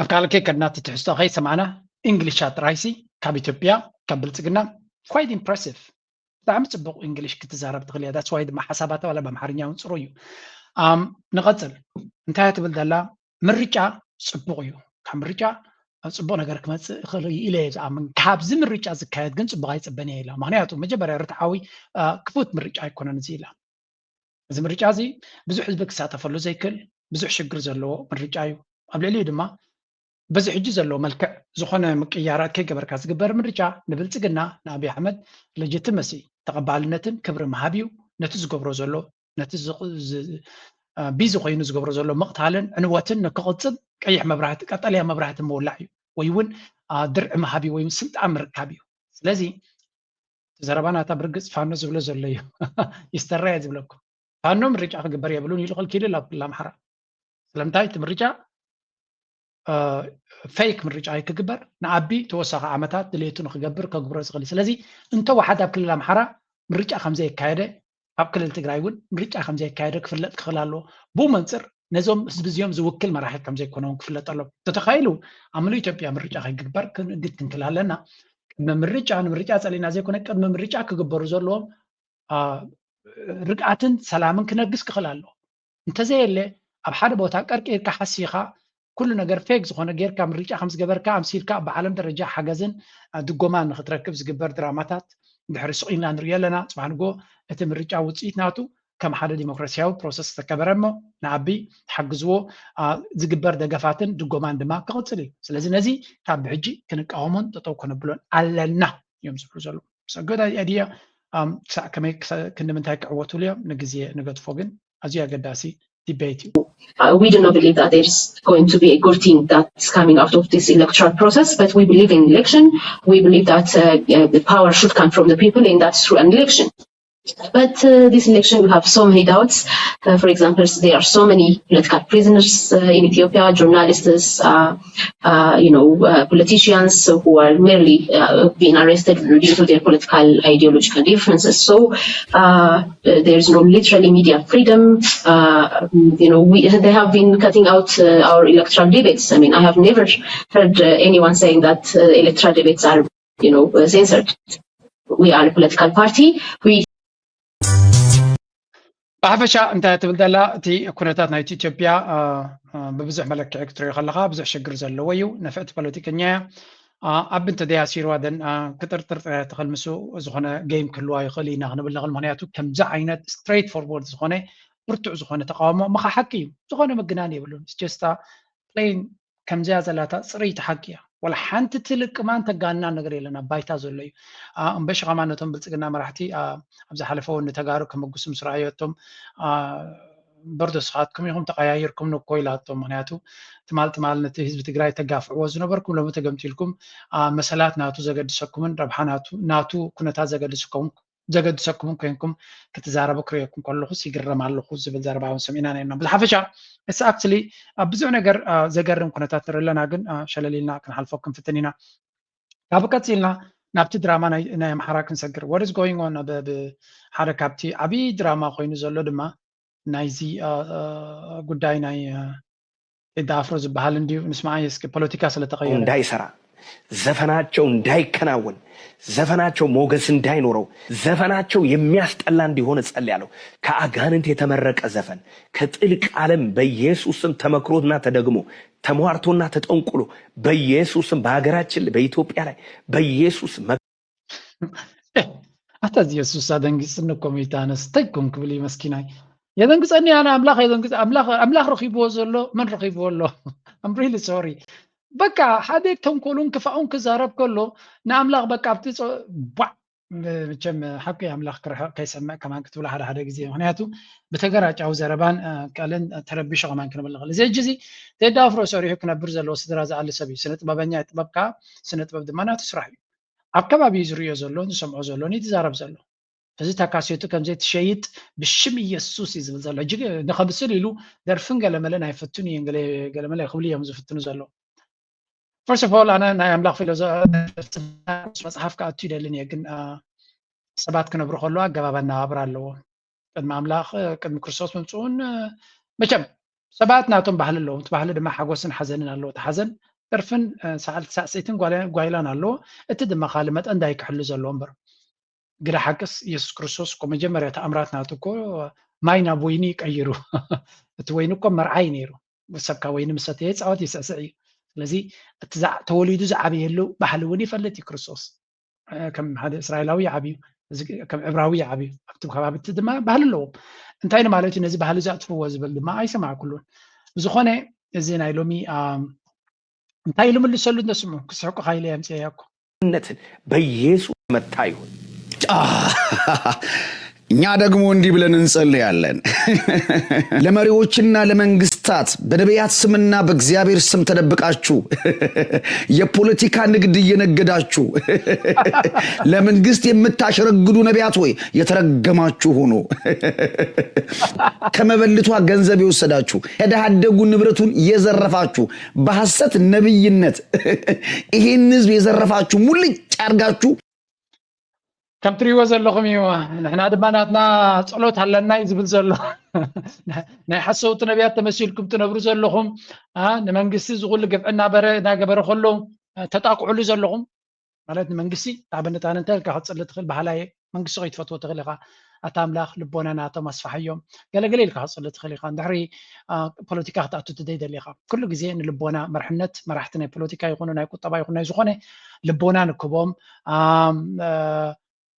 ኣብ ካልእ ከይከድና እቲ ትሕዝቶ ከይሰማዕና እንግሊሻ ጥራይሲ ካብ ኢትዮጵያ ካብ ብልፅግና quite impressive። ብጣዕሚ ፅቡቕ እንግሊሽ ክትዛረብ ትኽእል እያ። That's why ድማ ሓሳባታ ዋላ ብኣምሓርኛ እውን ፅሩይ እዩ። ንቐፅል። እንታይ እያ ትብል ዘላ? ምርጫ ፅቡቕ እዩ። ካብ ምርጫ ፅቡቕ ነገር ክመፅእ ይኽእል እዩ ኢለ እየ ዝኣምን። ካብዚ ምርጫ ዝካየድ ግን ፅቡቕ ኣይፅበን እየ ኢላ። ምክንያቱ መጀመርያ ርትዓዊ ክፉት ምርጫ ኣይኮነን እዚ ኢላ። እዚ ምርጫ እዚ ብዙሕ ህዝቢ ክሳተፈሉ ዘይክእል ብዙሕ ሽግር ዘለዎ ምርጫ እዩ። ኣብ ልዕሊኡ ድማ በዚ ሕጂ ዘለዎ መልክዕ ዝኾነ ምቅያራት ከይገበርካ ዝግበር ምርጫ ንብልፅግና ንኣብይ ኣሕመድ legitimacy ተቐባልነትን ክብሪ ምሃብ እዩ። ነቲ ዝገብሮ ዘሎ ነቲ ቢዚ ኮይኑ ዝገብሮ ዘሎ ምቕታልን ዕንወትን ንክቕፅል ቀይሕ መብራህቲ ቀጠልያ መብራህቲ ምውላዕ እዩ ወይ እውን ድርዒ ምሃብ እዩ ወይ ስልጣን ምርካብ እዩ። ስለዚ እቲ ዘረባ ናታ ብርግፅ ፋኖ ዝብሎ ዘሎ እዩ። ይስተራ እየ ዝብለኩም። ፋኖ ምርጫ ክግበር የብሉን ኢሉ ክልኪሉ ኣሎ ኣብ ክልል ኣምሓራ። ስለምንታይ እቲ ምርጫ ፌክ ምርጫ ኣይክግበር ንኣቢ ተወሳኺ ዓመታት ድሌቱ ንክገብር ከግብሮ ዝኽእል። ስለዚ እንተ ወሓድ ኣብ ክልል ኣምሓራ ምርጫ ከምዘየካየደ ኣብ ክልል ትግራይ እውን ምርጫ ከምዘየካየደ ክፍለጥ ክኽእል ኣለዎ። ብኡ መንፅር ነዞም ህዝቢ እዚኦም ዝውክል መራሒ ከምዘይኮነ እውን ክፍለጥ ኣለዎ። እንተተኻኢሉ ኣብ ምሉእ ኢትዮጵያ ምርጫ ከይግበር ክንእግድ ክንክእል ኣለና። ቅድሚ ምርጫ ንምርጫ ፀሊእና ዘይኮነ ቅድሚ ምርጫ ክግበሩ ዘለዎም ርግኣትን ሰላምን ክነግስ ክኽእል ኣለዎ። እንተዘየለ ኣብ ሓደ ቦታ ቀርቂርካ ሓሲኻ ኩሉ ነገር ፌክ ዝኾነ ጌርካ ምርጫ ከም ዝገበርካ ኣምሲልካ ኣብ ዓለም ደረጃ ሓገዝን ድጎማን ንክትረክብ ዝግበር ድራማታት ድሕሪ ስቕ ኢልና ንሪኦ ኣለና። ጽባሕ ንጎ እቲ ምርጫ ውፅኢት ናቱ ከም ሓደ ዲሞክራሲያዊ ፕሮሰስ ዝተከበረ እሞ ንኣቢ ትሓግዝዎ ዝግበር ደገፋትን ድጎማን ድማ ክቕፅል እዩ። ስለዚ ነዚ ካብ ብሕጂ ክንቃወሞን ጠጠው ከነብሎን ኣለና እዮም ዝብሉ ዘለዉ። ሰገድ ኣዲያ ክሳዕ ከመይ ክንዲ ምንታይ ክዕወትሉ እዮም ንግዜ ንገድፎ፣ ግን ኣዝዩ ኣገዳሲ debate እዩ። Uh, we do not believe that there's going to be a good thing that's coming out of this electoral process, but we believe in election. We believe that uh, uh, the power should come from the people, and that's through an election. But uh, this election, we have so many doubts. Uh, for example, there are so many political prisoners uh, in Ethiopia, journalists, uh, uh, you know, uh, politicians who are merely uh, being arrested due to their political ideological differences. So uh, there is no literally media freedom. Uh, you know, we, they have been cutting out uh, our electoral debates. I mean, I have never heard uh, anyone saying that uh, electoral debates are, you know, uh, censored. We are a political party. We ብሓፈሻ እንታይ ትብል ዘላ? እቲ ኩነታት ናይቲ ኢትዮጵያ ብብዙሕ መለክዒ ክትሪኦ ከለካ ብዙሕ ሽግር ዘለዎ እዩ። ነፍዕቲ ፖለቲከኛ እያ። ኣብ እንተ ደያሲርዋ ደን ክጥርጥር ጥራይ ትኽእል፣ ምስ ዝኾነ ጌም ክህልዋ ይኽእል ኢና ክንብል ንኽእል። ምክንያቱ ከምዚ ዓይነት straight forward ዝኾነ ብርቱዕ ዝኾነ ተቃውሞ ምኻ ሓቂ እዩ። ዝኾነ ምግናን የብሉን። ጀስታ ፕሌን ከምዚያ ዘላታ ፅርይቲ ሓቂ እያ። ወላ ሓንቲ ትልቅማን ተጋንና ነገር የለን፣ ኣብ ባይታ ዘሎ እዩ። እምበሽ ከማን ነቶም ብልፅግና መራሕቲ ኣብ ዝሓለፈ እውን ንተጋሩ ከመጉሱ ምስ ረኣዮ እቶም በርዶ ስኻትኩም ኢኹም ተቐያይርኩም ንኮ ኢላቶም። ምክንያቱ ትማል ትማል ነቲ ህዝቢ ትግራይ ተጋፍዕዎ ዝነበርኩም ሎሚ ተገምጢልኩም መሰላት ናቱ ዘገድሰኩምን ረብሓ ናቱ ኩነታት ዘገድስኩም ዘገድሰኩምን ኮይንኩም ክትዛረቡ ክርእየኩም ከለኹስ ይግረም ኣለኹ ዝብል ዘረባ እውን ሰሚዕና ነርና። ብዝሓፈሻ it's actually ኣብ ብዙሕ ነገር ዘገርም ኩነታት ንርኢ ኣለና፣ ግን ሸለል ኢልና ክንሓልፎ ክንፍትን ኢና። ካብ ቀፂልና ናብቲ ድራማ ናይ ኣምሓራ ክንሰግር። What is going on? ሓደ ካብቲ ዓብዪ ድራማ ኮይኑ ዘሎ ድማ ናይዚ ጉዳይ ናይ ቴዲ ኣፍሮ ዝበሃል እንድዩ። ንስማዓይ እስኪ፣ ፖለቲካ ስለተቐየረ። እንዳይሰራ፣ ዘፈናቸው እንዳይከናወን፣ ዘፈናቸው ሞገስ እንዳይኖረው፣ ዘፈናቸው የሚያስጠላ እንዲሆን እጸልያለሁ። ከአጋንንት የተመረቀ ዘፈን ከጥልቅ ዓለም በኢየሱስ ስም ተመክሮና ተደግሞ ተሟርቶና ተጠንቁሎ በኢየሱስ ስም በሀገራችን በኢትዮጵያ ላይ በኢየሱስ ኣታ እዚ የሱስ ኣደንጊፅኒ እኮ መይታነስ እንታይ ኮን ክብል እዩ መስኪናይ። የደንግፀኒ ኣነ ኣምላኽ የደንግፅ ኣምላኽ ኣምላኽ ረኺብዎ ዘሎ መን ረኺብዎ ኣሎ? I'm really sorry። በቃ ሓደ ተንኮሉን ክፋኡን ክዛረብ ከሎ ንኣምላኽ በቃ ኣብቲ ጸ- ቧዕ መቸም ሓቂ ኣምላኽ ክርሕቕ ከይሰምዕ ከማን ክትብሎ ሓደ ሓደ ግዜ፣ ምክንያቱ ብተገራጫዊ ዘረባን ቀልን ተረቢሹ ከማን ክንብል ንኽእል። እዚ ሕጂ እዚ ቴዲ ኣፍሮ ሰሪሑ ክነብር ዘለዎ ስድራ ዝኣሊ ሰብ እዩ። ስነ ጥበበኛ እዩ። ጥበብ ከዓ ስነ ጥበብ ድማ ናቱ ስራሕ እዩ። ኣብ ከባቢ ዝርእዮ ዘሎ ዝሰምዖ ዘሎ ንዝዛረብ ዘሎ እዚ ታካሴቱ ከምዘይ ትሸይጥ ብሽም ኢየሱስ እዩ ዝብል ዘሎ። ሕጂ ንኸምስል ኢሉ ደርፍን ገለመለን ኣይፈቱን እየን ገለመለ ክብሉ እዮም ዝፍትኑ ዘለዉ። First of all ኣነ ናይ ኣምላኽ ፊሎዞፊ መጽሓፍ ክኣቱ ይደልን እየ፣ ግን ሰባት ክነብሩ ከለዉ ኣገባብ ኣነባብራ ኣለዎም። ቅድሚ ኣምላኽ ቅድሚ ክርስቶስ ምምፅኡን መቸም ሰባት ናቶም ባህሊ ኣለዎም። እቲ ባህሊ ድማ ሓጎስን ሓዘንን ኣለዎ። እቲ ሓዘን ደርፍን ሳዕስዒትን ጓይላን ኣለዎ። እቲ ድማ ካልእ መጠን ዳይ ክሕሉ ዘለዎ እምበር ግዳ ሓቅስ ኢየሱስ ክርስቶስ እኮ መጀመርያ ተኣምራት ናቱ እኮ ማይ ናብ ወይኒ ቀይሩ። እቲ ወይኒ እኮ መርዓይ ነይሩ። ሰብካ ወይኒ ምስ ሰተየ ይፃወት ይስዕስዕ እዩ። ስለዚ እቲ ተወሊዱ ዝዓበየሉ ባህሊ እውን ይፈልጥ እዩ ክርስቶስ። ከም ሓደ እስራኤላዊ ይዓብዩ፣ ከም ዕብራዊ ይዓብዩ። ኣብቲ ከባቢ እቲ ድማ ባህሊ ኣለዎም። እንታይ ንማለት እዩ? ነዚ ባህሊ ዘጥፍዎ ዝብል ድማ ኣይሰማዕኩሉን። ብዝኾነ እዚ ናይ ሎሚ እንታይ ኢሉ ምልሰሉ እነስምዑ። ክስሕቁ ካይለ የምፅያ እኮ ነትን በኢየሱስ መታ ይሁን። እኛ ደግሞ እንዲህ ብለን እንጸልያለን። ለመሪዎችና ለመንግስታት በነቢያት ስምና በእግዚአብሔር ስም ተደብቃችሁ የፖለቲካ ንግድ እየነገዳችሁ ለመንግስት የምታሸረግዱ ነቢያት ወይ የተረገማችሁ ሁኑ። ከመበልቷ ገንዘብ የወሰዳችሁ፣ ከደሃደጉ ንብረቱን የዘረፋችሁ፣ በሐሰት ነቢይነት ይህን ህዝብ የዘረፋችሁ ሙልጭ አርጋችሁ ከም ትሪእዎ ዘለኹም እዩ። ንሕና ድማ ናትና ጸሎት ኣለና እዩ ዝብል ዘሎ። ናይ ሓሰውቲ ነቢያት ተመሲልኩም ትነብሩ ዘለኹም፣ ንመንግስቲ ዝኹሉ ግፍዒ እናበረ እናገበረ ከሎ ተጣቅዕሉ ዘለኹም ማለት ንመንግስቲ ታበነታነ እንታይ ኢልካ ክትጽሊ ትኽእል ባህላየ መንግስቲ ከይትፈትዎ ትኽእል ኢኻ። ኣታ ኣምላኽ ልቦና ናቶም ኣስፋሓዮም ገለገለ ኢልካ ክትጽሊ ትኽእል ኢኻ። እንድሕሪ ፖለቲካ ክትኣቱ ትደይደሊ ኢኻ። ኩሉ ግዜ ንልቦና መርሕነት መራሕቲ ናይ ፖለቲካ ይኹኑ ናይ ቁጠባ ይኹን ናይ ዝኾነ ልቦና ንክቦም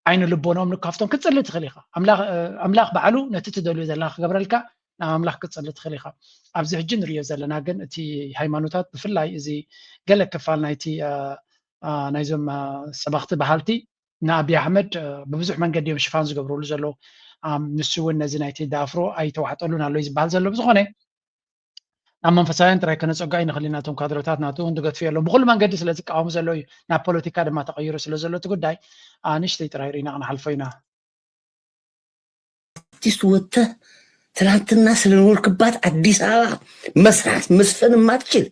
ዓይኒ ልቦኖም ንካፍቶም ክትፅሊ ትኽእል ኢኻ። ኣምላኽ ኣምላኽ ባዕሉ ነቲ ትደልዮ ዘለኻ ክገብረልካ ናብ ኣምላኽ ክትፅሊ ትኽእል ኢኻ። ኣብዚ ሕጂ ንሪኦ ዘለና ግን እቲ ሃይማኖታት ብፍላይ እዚ ገለ ክፋል ናይቲ ናይዞም ሰበኽቲ በሃልቲ ንኣብይ ኣሕመድ ብብዙሕ መንገዲ እዮም ሽፋን ዝገብርሉ ዘለዉ። ንሱ እውን ነዚ ናይቲ ዳፍሮ ኣይተዋሕጠሉን ኣሎ እዩ ዝበሃል ዘሎ። ብዝኾነ ናብ መንፈሳውያን ጥራይ ከነፀጉ ኣይንኽእል ኢና። እቶም ካድረታት ናቱ እውን ድገድፉ የለዉ። ብኩሉ መንገዲ ስለ ዝቃወሙ ዘለዉ እዩ። ናብ ፖለቲካ ድማ ተቐይሩ ስለ ዘሎ እቲ ጉዳይ ኣንእሽተይ ጥራይ ርኢና ክንሓልፎ ኢና። አርቲስት ወጥተህ ትናንትና ስለኖርክባት አዲስ አበባ መስራት መስፈን የማትችል፣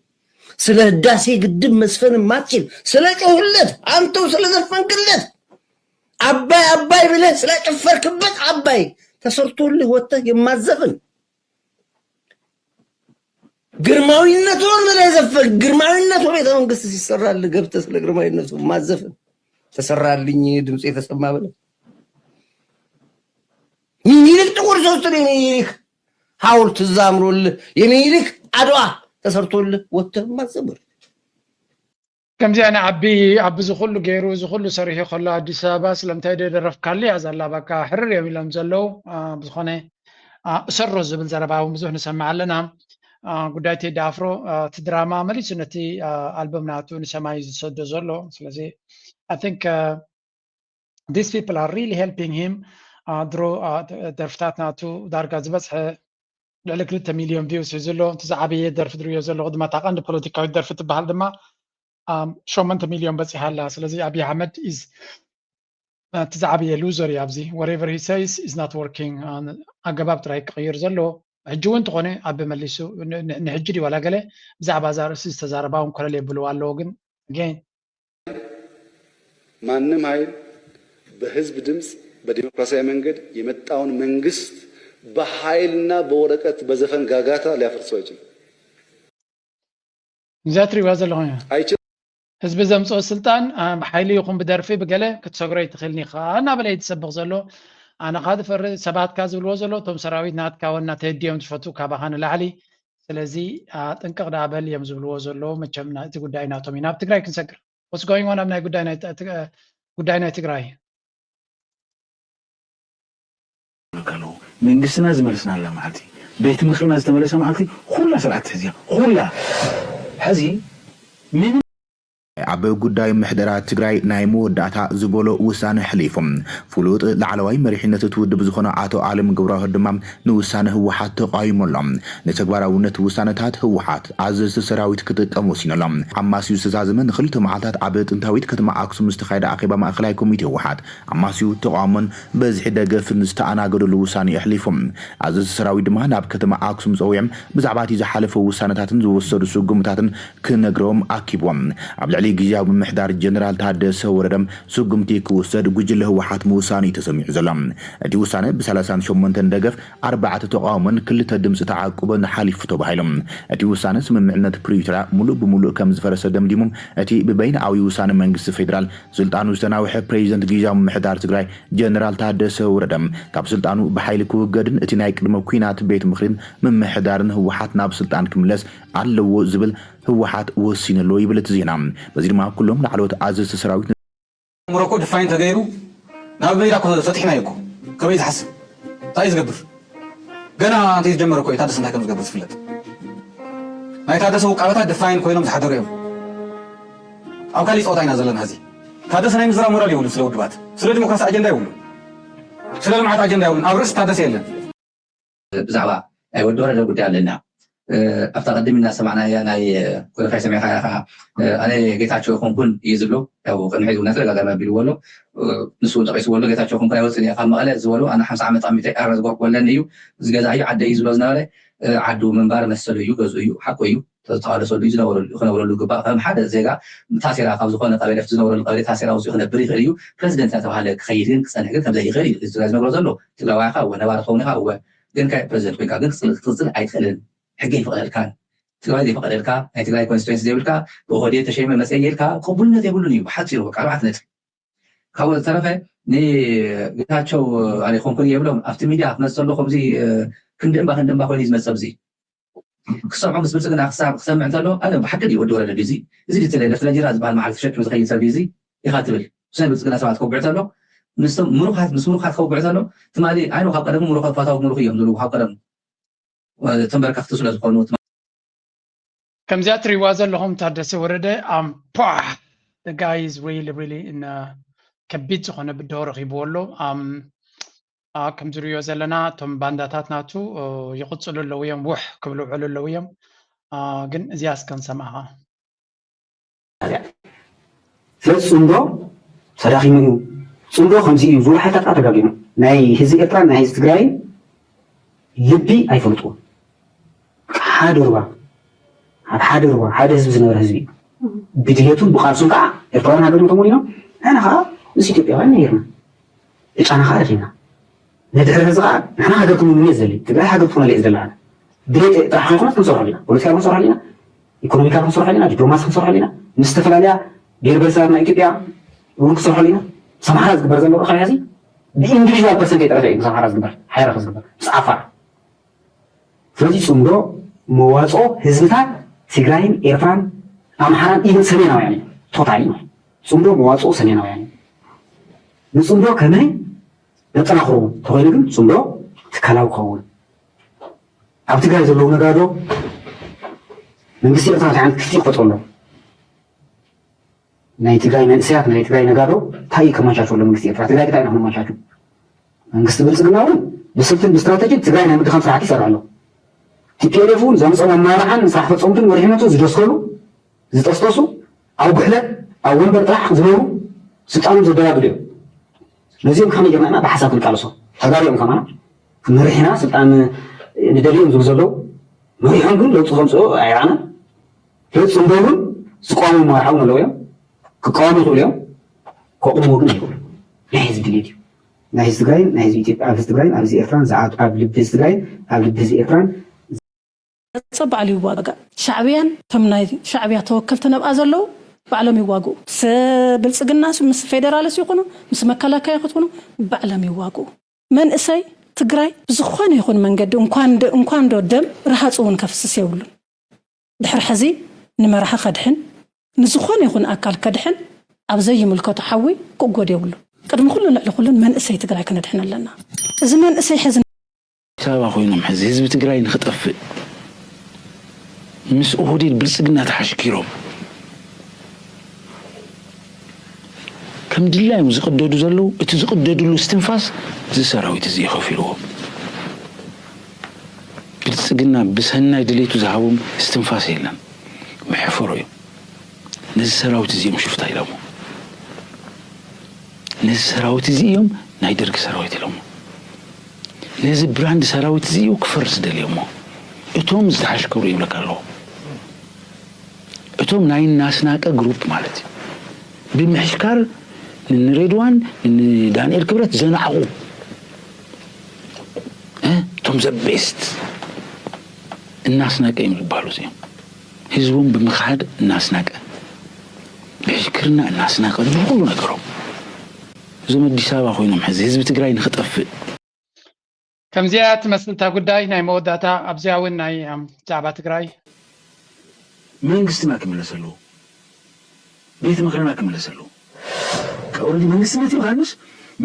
ስለ ህዳሴ ግድብ መስፈን የማትችል፣ ስለ ጮህለት አንተው ስለዘፈንክለት አባይ አባይ ብለህ ስላጨፈርክበት አባይ ተሰርቶልህ ወጥተህ የማትዘፍን ግርማዊነቱን ብለህ ዘፈን ግርማዊነቱ ቤተ መንግስት ሲሰራልህ ገብተህ ስለ ግርማዊነቱ የማትዘፍን ተሰራልኝ ድምፁ የተሰማ ብለህ ሚኒሊክ ጥቁር ሰው ስለ የሚኒሊክ ሐውልት እዛ አምሮልህ የሚኒሊክ አድዋ ተሰርቶልህ ወጥተህ የማትዘምር ከምዚ ኣነ ዓቢ ዓቢ ዝኩሉ ገይሩ ዝኩሉ ሰሪሑ ከሎ ኣዲስ ኣበባ ስለምንታይ ዶ ደረፍካሉ እያ ዘላ በቃ ሕርር እዮም ኢሎም ዘለዉ ብዝኮነ እሰሮ ዝብል ዘረባ እውን ብዙሕ ንሰምዕ ኣለና ጉዳይ ቴዲ ኣፍሮ እቲ ድራማ መሊሱ ነቲ ኣልበም ናቱ ንሰማይ ዝሰዶ ዘሎ ስለዚ I think these people are really helping him ድሮ ደርፍታት ናቱ ዳርጋ ዝበፅሐ ልዕሊ ክልተ ሚልዮን ቪውስ እዩ ዘሎ እቲ ዝዓበየ ደርፊ ዝርእዮ ዘለኹ ድማ እታ ቀንዲ ፖለቲካዊት ደርፊ ትበሃል ድማ ሸሞንተ ሚልዮን በፂሓ ኣላ ስለዚ ኣብይ ኣሕመድ is እቲ ዝዓበየ ሉዘር እዩ ኣብዚ whatever he says is not working ኣገባብ ጥራይ ክቕይር ዘለዎ ሕጂ እውን እንተኾነ ኣብ መሊሱ ንሕጂ ድዩ ዋላ ገለ ብዛዕባ እዛ ርእሲ ዝተዛረባ እውን ኮለል የብልዋ ኣለዎ ግን again ማንም ኃይል በህዝብ ድምፅ በዲሞክራሲያዊ መንገድ የመጣውን መንግስት በኃይልና በወረቀት በዘፈን ጋጋታ ሊያፈርሰው አይችልም። እዛ ትሪዋ ዘለኹም አይችልም። ህዝቢ ዘምፅኦ ስልጣን ብሓይሊ ይኹን ብደርፊ ብገለ ክትሰግሮ ይትኽእልኒ ከዓ እናበለ ይትሰብኽ ዘሎ ኣነ ከዓ ዝፈርህ ሰባትካ ዝብልዎ ዘሎ እቶም ሰራዊት ናትካ ወና ተህድዮም ዝፈቱ ካባኻ ንላዕሊ ስለዚ ጥንቅቕ ደኣ በል እዮም ዝብልዎ ዘለዉ መቸም እቲ ጉዳይ ናቶም እዩ ናብ ትግራይ ክንሰግር What's going on ኣብ ናይ ጉዳይ ናይ ጉዳይ ናይ ትግራይ ኣለዉ መንግስትና ዝመለስናላ መዓልቲ ቤት ምክርና ዝተመለሰ መዓልቲ ኩላ ስርዓት ትሕዝያ ኩላ ሕዚ ምንም ኣብ ጉዳይ ምሕደራ ትግራይ ናይ መወዳእታ ዝበሎ ውሳነ ኣሕሊፉ። ፍሉጥ ላዕለዋይ መሪሕነት እቲ ውድብ ዝኾነ ኣቶ ኣለም ገብረዋህድ ድማ ንውሳነ ህወሓት ተቃይሙ ኣሎ። ንተግባራውነት ውሳነታት ህወሓት ኣዘዝቲ ሰራዊት ክጥቀም ወሲኑ ኣሎ። ኣማስዩ ዝተዛዘመ ንክልተ መዓልታት ኣብ ጥንታዊት ከተማ ኣክሱም ዝተኻየደ ኣኼባ ማእኸላይ ኮሚቴ ህወሓት ኣማስዩ ተቃውሞን በዝሒ ደገፍን ዝተኣናገደሉ ውሳነ ኣሕሊፉ። ኣዘዝቲ ሰራዊት ድማ ናብ ከተማ ኣክሱም ፀዊዖም ብዛዕባ እቲ ዝሓለፈ ውሳነታትን ዝወሰዱ ስጉምታትን ክነግሮም ኣኪብዎም። ኣብ ልዕሊ ግዝያዊ ምምሕዳር ጀነራል ታደሰ ወረደ ስጉምቲ ክውሰድ ጉጅለ ህወሓት ምውሳኑ እዩ ተሰሚዑ ዘሎ። እቲ ውሳነ ብ ሰላሳን ሸሞንተን ደገፍ፣ ኣርባዕተ ተቓውሞን ክልተ ድምፂ ተዓቁቦን ሓሊፉ ተባሂሉ። እቲ ውሳነ ስምምዕነት ፕሪቶርያ ሙሉእ ብሙሉእ ከም ዝፈረሰ ደምዲሙ። እቲ ብበይንኣዊ ውሳነ መንግስቲ ፌደራል ስልጣኑ ዝተናውሐ ፕሬዚደንት ግዝያዊ ምምሕዳር ትግራይ ጀነራል ታደሰ ወረደ ካብ ስልጣኑ ብሓይሊ ክውገድን እቲ ናይ ቅድመ ኲናት ቤት ምኽሪን ምምሕዳርን ህወሓት ናብ ስልጣን ክምለስ ኣለዎ ዝብል ህወሓት ወሲኑ ኣሎ ይብል እቲ ዜና። በዚ ድማ ኩሎም ላዕለዎት ኣዘዝቲ ሰራዊት ሞሮኮ ድፋይን ተገይሩ ናብ ሜዳ እኮ ሰጢሕናዮ እኮ ከመይ ዝሓስብ እንታይ እዩ ዝገብር ገና እንተይዝጀመረ እኮ እዩ ታደሰ እንታይ ከም ዝገብር ዝፍለጥ ናይ ታደሰ ውቃበታት ድፋይን ኮይኖም ዝሓደሩ እዮም ኣብ ካሊእ ፀወታ ኢና ዘለና ሕዚ ታደሰ ናይ ምዝራብ ሞራል የብሉን ስለ ውድባት ስለ ዲሞክራሲ ኣጀንዳ የብሉን ስለ ልምዓት ኣጀንዳ የብሉን ኣብ ርእሲ ታደሰ የለን ብዛዕባ ናይ ወዲ ወረደ ጉዳይ ኣለና ኣብታ ቅድም እናሰማዕናያ ናይ ኮለፋይ ሰሚዕካ ኢኻ ኣነ ጌታቸው ይኾንኩን እዩ ዝብሎ ያው ቅድሚ ሕዚ እውን ተደጋጋሚ ኣቢልዎ ኣሎ ንሱ እውን ጠቂስዎ ኣሎ ጌታቸው ይኾንኩን ኣይወፅን እየ ካብ መቐለ ዝበሎ ኣነ ሓምሳ ዓመት ኣሚተ ኣረ ዝጎርኩ ኣለኒ እዩ ዝገዛ እዩ ዓደ እዩ ዝብሎ ዝነበረ ዓዱ ምንባር መሰሉ እዩ ገዝኡ እዩ ሓቁ እዩ ተቃለሰሉ እዩ ዝነበረሉ ክነብረሉ ግባእ ከም ሓደ ዜጋ ታሴራ ካብ ዝኾነ ቀበሌ ዝነበረሉ ቀበሌ ታሴራ ውፅኡ ክነብር ይኽእል እዩ ፕሬዚደንት እናተባሃለ ክኸይድ ግን ክፀንሕ ግን ከምዘይኽእል እዩ እዚ ዝነግሮ ዘሎ ትግራዋይ ኢኻ እወ ነባሪ ትኸውን ኢኻ እወ ግን ከ ፕሬዚደንት ኮይንካ ግን ክትቅፅል ኣይትኽእልን ሕጊ ኣይፈቕደልካን ትግራይ ዘይፈቐደልካ ናይ ትግራይ ኮንስቲቱንሲ ዘይብልካ ብኦህዴድ ተሸይመ መፀ ኢልካ ቅቡልነት የብሉን እዩ ብሓፂሩ በቃ ኣርባዕተ ነጥቢ ካብኡ ዝተረፈ ንጌታቸው ኣነ ኮንኩን የብሎም ኣብቲ ሚድያ ክመፅእ ከሎ ከምዚ ክንዲ እምባ ክንዲ እምባ ኮይኑ እዩ ዝመፅእ ኣብዚ ክሰምዖ ምስ ብልፅግና ክሰምዕ እንተሎ ኣነ ብሓቂ ድዩ ወዲ ወረደ ድዩ እዚ እዚ ድዩ ትለ ለፍለንጀራ ዝበሃል መዓልቲ ተሸኪሙ ዝኸይድ ሰብ ድዩ እዚ ኢኻ ትብል ብሰይ ብልፅግና ሰባት ከጉዕ ተሎ ምስቶም ምሩኻት ምስ ምሩኻት ከውግዕ ዘሎ ትማሊ ኣይኖ ካብ ቀደሙ ምሩኻት ፋታዊ ምሩኽ እዮም ዝብሉ ካብ ቀደሙ ተንበርከኽቲ ስለ ዝኾኑ ከምዚኣ ትሪዋ ዘለኹም ታደሰ ወረደ ኣም ፓ the guy is really really in ከቢድ ዝኾነ ብድሆ ረኺብዎ ኣሎ። ኣም ከም ዝሪዮ ዘለና እቶም ባንዳታት ናቱ ይቕፅሉ ኣለዉ እዮም፣ ውሕ ክብሉ ውዕሉ ኣለዉ እዮም። ግን እዚኣ እስከ ንሰምዓኻ። ስለዚ ፅምዶ ተዳኺሙ እዩ። ፅምዶ ከምዚ እዩ ዝብሉ ሓይልታት ከዓ ተጋጊኑ ናይ ህዝቢ ኤርትራን ናይ ህዝቢ ትግራይን ልቢ ኣይፈልጥዎ። ሓደ ሩባ ኣብ ሓደ ሩባ ሓደ ህዝቢ ዝነበረ ህዝቢ እዩ። ብድሌቱን ብቃልሱን ከዓ ኤርትራውያን ሃገርና ተሞሊኖም ንሕና ከዓ ምስ ኢትዮጵያውያን ነይርና። ዕጫና ከዓ ረኪብና። ንድሕሪ ሕዚ ከዓ ንሕና ሃገር ክንውንን እየ ዝደሊ። ትግራይ ሃገር ትኾነሉ እየ ዝደሊ ኣነ። ድሌት ጥራሕ ከይኮነስ ክንሰርሐሉ ኢና። ፖለቲካ ክንሰርሐሉ ኢና። ኢኮኖሚካ ክንሰርሐሉ ኢና። ዲፕሎማሲ ክንሰርሐሉ ኢና። ምስ ዝተፈላለያ ብሄር ብሄረሰባት ናይ ኢትዮጵያ እውን ክንሰርሐሉ ኢና። ምስ ኣምሓራ ዝግበር ዘሎ ርኸብ ሕዚ ብኢንዲቪዥዋል ፐርሰን ከይጠረፈ እዩ ምስ ኣምሓራ ዝግበር ሓይራ ዝግበር ምስ ዓፋር ስለዚ ፅምዶ መዋፅኦ ህዝብታት ትግራይን ኤርትራን ኣምሓራን ኢቨን ሰሜናውያን እዩ ቶታሊ ማለት ፅምዶ መዋፅኦ ሰሜናውያን እዩ ንፅምዶ ከመይ ነጠናኽሮ ተኮይኑ ግን ፅምዶ ትካላዊ ክኸውን ኣብ ትግራይ ዘለዉ ነጋዶ መንግስቲ ኤርትራ እንታይ ዓይነት ክፍቲ ክፈጥረሎም ናይ ትግራይ መንእሰያት ናይ ትግራይ ነጋዶ እንታይ እዩ ከማቻቸወሎም መንግስቲ ኤርትራ ትግራይ እንታይ ኢና ክንማቻቸው መንግስቲ ብልፅግና እውን ብስልትን ብስትራተጂን ትግራይ ናይ ምድኻም ስራሕቲ ይሰርሕ ኣሎ። ቲፒኤልኤፍ እውን ዘምፀኦም ኣመራርሓን ስራሕ ፈፀምቱን መሪሕነቱን ዝደስከሉ ዝጠስጠሱ ኣብ ጉሕለት ኣብ ወንበር ጥራሕ ዝነብሩ ስልጣኖም ዘደላድሉ እዮም። ነዚኦም ከመይ ጌርና ኢና ብሓሳብ ክንቃለሶ ተጋሪኦም ከማና መሪሕና ስልጣን ንደልዮም ዝብሉ ዘለዉ መሪሖም ግን ለውጢ ከምፅኡ ኣይረኣናን። ለውጢ እንዶ እውን ዝቃወሙ ኣመራርሓ እውን ኣለዉ እዮም። ክቃወሙ ይኽእሉ እዮም። ከቑምዎ ግን ይኽእሉ ናይ ህዝቢ ድሌት እዩ። ናይ ህዝቢ ትግራይን ናይ ህዝቢ ኢትዮጵያ ኣብ ህዝቢ ትግራይን ኣብ ህዝቢ ኤርትራን ዝኣቱ ኣብ ልቢ ህዝቢ ትግራይን ኣብ ልቢ ህዝቢ ኤርትራን ጸባዕሉ ይዋጋእ። ሻዕብያን እቶም ናይ ሻዕብያ ተወከልቲ ነብኣ ዘለዉ ባዕሎም ይዋግኡ። ምስ ብልጽግናስ ምስ ፌደራልስ ይኹኑ ምስ መከላከያ ክትኹኑ ባዕሎም ይዋግኡ። መንእሰይ ትግራይ ብዝኾነ ይኹን መንገዲ እንኳን ዶ ደም ርሃፅ እውን ከፍስስ የብሉን። ድሕሪ ሕዚ ንመራሒ ከድሕን ንዝኾነ ይኹን ኣካል ከድሕን ኣብ ዘይምልከቶ ሓዊ ክእጎድ የብሉ። ቅድሚ ኩሉን ልዕሊ ኩሉን መንእሰይ ትግራይ ክነድሕን ኣለና። እዚ መንእሰይ ሕዚ ኣዲስ ኣበባ ኮይኖም ሕዚ ህዝቢ ትግራይ ንክጠፍእ ምስ ኦህዴድ ብልፅግና ተሓሽኪሮም ከም ድላዮም ዝቕደዱ ዘለዉ እቲ ዝቕደድሉ እስትንፋስ እዚ ሰራዊት እዚ ይኸፊልዎም። ብልፅግና ብሰናይ ድሌቱ ዝሃቦም እስትንፋስ የለን። መሕፈሮ እዮም። ነዚ ሰራዊት እዚ እዮም ሽፍታ ኢሎሞ። ነዚ ሰራዊት እዚ እዮም ናይ ደርጊ ሰራዊት ኢሎሞ። ነዚ ብራንድ ሰራዊት እዚ እዩ ክፈርስ ደልዮሞ። እቶም ዝተሓሽከሩ ይብለካ ኣለኹ። እቶም ናይ እናስናቀ ግሩፕ ማለት እዩ። ብምሕሽካር ንሬድዋን ንዳንኤል ክብረት ዘናዕቑ እቶም ዘቤስት እናስናቀ እዮም ዝበሃሉ እዚኦም። ህዝቦም ብምኽሓድ እናስናቀ፣ ብሕሽክርና እናስናቀ፣ እዚ ኩሉ ነገሮም። እዞም ኣዲስ ኣበባ ኮይኖም ሕዚ ህዝቢ ትግራይ ንኽጠፍእ። ከምዚኣ ትመስል እታ ጉዳይ ናይ መወዳእታ ኣብዚኣ እውን ናይ ዛዕባ ትግራይ መንግስትና ክምለስ ኣለዎ። ቤት ምኽርና ክምለስ ኣለዎ። ኦረዲ መንግስቲ መፂኡ ካንስ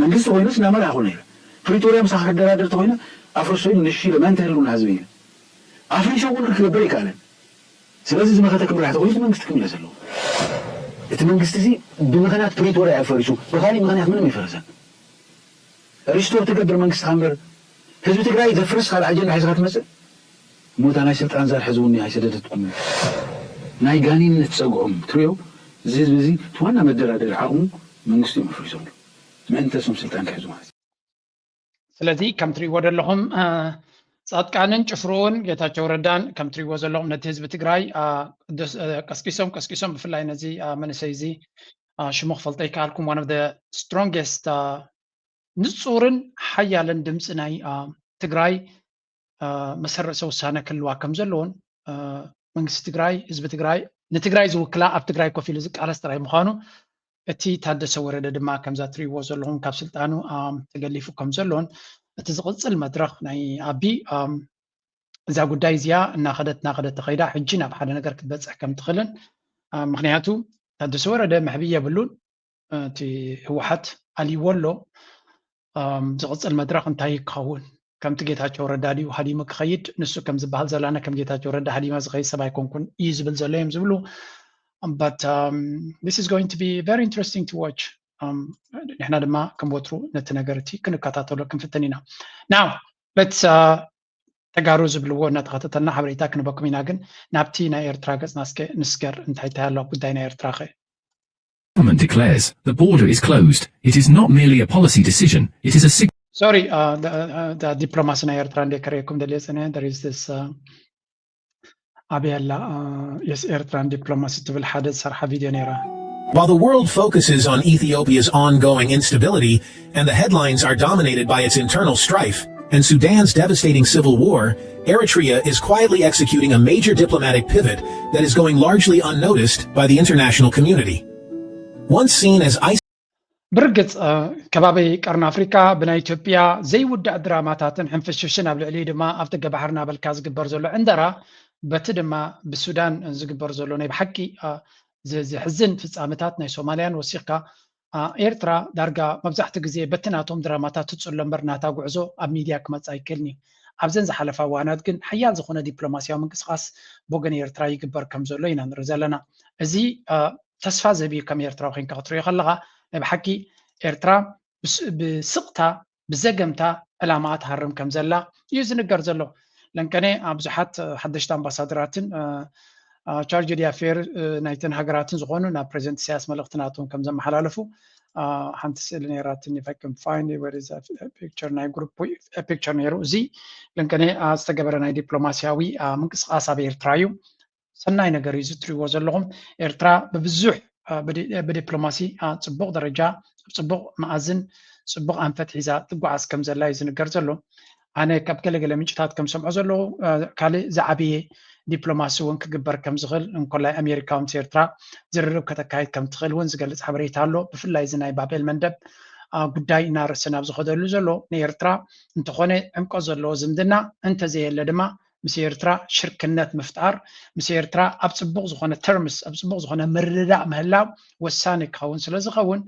መንግስቲ ኮይነስ እናመርሓ ኮነ ኢለ ፕሪቶሪያ ምሳኻ ክደራደር ተኮይነ ኣፍርሶ ኢሉ ንሽ ኢለ መን ተህልውና ህዝቢ ኢለ ኣፍሪሶ እውን ክገብር ኣይከኣለን። ስለዚ ዝመኸተ ክምራሕ ተኮይኑ እቲ መንግስቲ ክምለስ ኣለዎ። እቲ መንግስቲ እዚ ብምኽንያት ፕሪቶሪያ እዩ ፈሪሱ፣ ብካሊእ ምኽንያት ምንም ኣይፈረሰን። ሪስቶር ትገብር መንግስትኻ እምበር ህዝቢ ትግራይ ዘፍርስ ካልእ ኣጀንዳ ሒዝካ ትመፅእ እሞ እታ ናይ ስልጣን ዛር ሕዝውኒ ኣይሰደደትኩምን ናይ ጋኔንነት ፀግዖም ትሪኦ እዚ ህዝቢ እዚ እቲ ዋና መደራደሪ ዓቕሙ መንግስቲ እዮም ኣፍሪሶምሉ ምእንተ እሶም ስልጣን ክሕዙ ማለት እዩ። ስለዚ ከም ትሪእዎ ዘለኹም ፃድቃንን ጭፍርኡን ጌታቸው ረዳን ከም ትሪእዎ ዘለኹም ነቲ ህዝቢ ትግራይ ቀስቂሶም ቀስቂሶም ብፍላይ ነዚ መንእሰይ እዚ ሽሙ ክፈልጦ ይከኣልኩም one of the strongest ንፁርን ሓያልን ድምፂ ናይ ትግራይ መሰረሰ ውሳነ ክህልዋ ከም ዘለዎን መንግስቲ ትግራይ ህዝቢ ትግራይ ንትግራይ ዝውክላ ኣብ ትግራይ ኮፍ ኢሉ ዝቃለስ ጥራይ ምዃኑ እቲ ታደሰ ወረደ ድማ ከምዛ ትሪእዎ ዘለኹም ካብ ስልጣኑ ተገሊፉ ከም ዘሎን እቲ ዝቕፅል መድረኽ ናይ ኣቢ እዛ ጉዳይ እዚኣ እናኸደት እናኸደት ተኸይዳ ሕጂ ናብ ሓደ ነገር ክትበፅሕ ከም ትኽእልን ምክንያቱ ታደሰ ወረደ መሕብኢ የብሉን እቲ ህወሓት ኣልይዎ ኣሎ። ዝቕፅል መድረኽ እንታይ ክኸውን? ከምቲ ጌታቸው ረዳ ድዩ ሃዲሙ ክኸይድ? ንሱ ከም ዝበሃል ዘላነ ከም ጌታቸው ረዳ ሃዲማ ዝኸይድ ሰብ ኣይኮንኩን እዩ ዝብል ዘሎ እዮም ዝብሉ። But um, this is going to be very interesting to watch. ንሕና ድማ ከም ወትሩ ነቲ ነገር እቲ ክንከታተሎ ክንፍትን ኢና። Now let's ተጋሩ ዝብልዎ እናተኸታተልና ሓበሬታ ክንበኩም ኢና። ግን ናብቲ ናይ ኤርትራ ገጽና እስከ ንስገር። እንታይ እንታይ ኣሎ ጉዳይ ናይ ኤርትራ ኸ? Government declares the border is closed. It is not merely a policy decision, it is a sig- Sorry, ዲፕሎማሲ ናይ ኤርትራ እንደ ከረየኩም ደልየ ጽነ። There is this ኣበይ ኣላ? የስ፣ ኤርትራን ዲፕሎማሲ ትብል ሓደ ዝሰርሓ ቪድዮ ነይራ። While the world focuses on Ethiopia's ongoing instability and the headlines are dominated by its internal strife and Sudan's devastating civil war, Eritrea is quietly executing a major diplomatic pivot that is going largely unnoticed by the international community. Once seen as ብርግጽ ከባቢ ቀርኒ ኣፍሪካ ብናይ ኢትዮጵያ ዘይውዳእ ድራማታትን ሕንፍሽፍሽን ኣብ ልዕሊ ድማ ኣብ ደገ ባሕሪ እናበልካ ዝግበር ዘሎ ዕንደራ በቲ ድማ ብሱዳን ዝግበር ዘሎ ናይ ብሓቂ ዘሕዝን ፍጻመታት ናይ ሶማልያን ወሲኽካ ኤርትራ ዳርጋ መብዛሕትኡ ግዜ በቲ ናቶም ድራማታት ትጽሎ እምበር ናታ ጉዕዞ ኣብ ሚድያ ክመጽእ ኣይክእልን እዩ። ኣብዘን ዝሓለፋ እዋናት ግን ሓያል ዝኾነ ዲፕሎማስያዊ ምንቅስቓስ ብወገን ኤርትራ ይግበር ከም ዘሎ ኢና ንርኢ ዘለና። እዚ ተስፋ ዝህብ እዩ። ከም ኤርትራዊ ኮይንካ ክትሪኦ ከለኻ ናይ ብሓቂ ኤርትራ ብስቕታ ብዘገምታ ዕላማኣ ትሃርም ከም ዘላ እዩ ዝንገር ዘሎ። ለንቀነ ብዙሓት ሓደሽቲ ኣምባሳደራትን ቻርጅ ዲኣፌር ናይተን ሃገራትን ዝኾኑ ናብ ፕሬዚደንት ኢሳያስ መልእኽቲ ናቶም ከም ዘመሓላለፉ ሓንቲ ስእሊ ነይራትኒ። If I can find it, where is that picture? ናይ ግሩፕ ፒክቸር ነይሩ። እዚ ለንቀነ ዝተገበረ ናይ ዲፕሎማስያዊ ምንቅስቃስ ኣብ ኤርትራ እዩ። ሰናይ ነገር እዩ እዚ እትሪእዎ ዘለኹም። ኤርትራ ብብዙሕ ብዲፕሎማሲ ኣብ ፅቡቕ ደረጃ ኣብ ፅቡቕ መኣዝን ፅቡቕ ኣንፈት ሒዛ ትጓዓዝ ከም ዘላ እዩ ዝንገር ዘሎ። ኣነ ካብ ገለገለ ምንጭታት ከም ሰምዖ ዘለኹ ካልእ ዝዓበየ ዲፕሎማሲ እውን ክግበር ከም ዝኽእል እንኮላይ ኣሜሪካ ምስ ኤርትራ ዝርርብ ከተካይድ ከም ትኽእል እውን ዝገልፅ ሓበሬታ ኣሎ። ብፍላይ እዚ ናይ ባቤል መንደብ ጉዳይ እናርእሰ ናብ ዝኸደሉ ዘሎ ንኤርትራ እንተኾነ ዕምቆት ዘለዎ ዝምድና እንተዘየለ ድማ ምስ ኤርትራ ሽርክነት ምፍጣር ምስ ኤርትራ ኣብ ፅቡቕ ዝኾነ terms ኣብ ፅቡቕ ዝኾነ ምርድዳእ ምህላው ወሳኒ ክኸውን ስለዝኸውን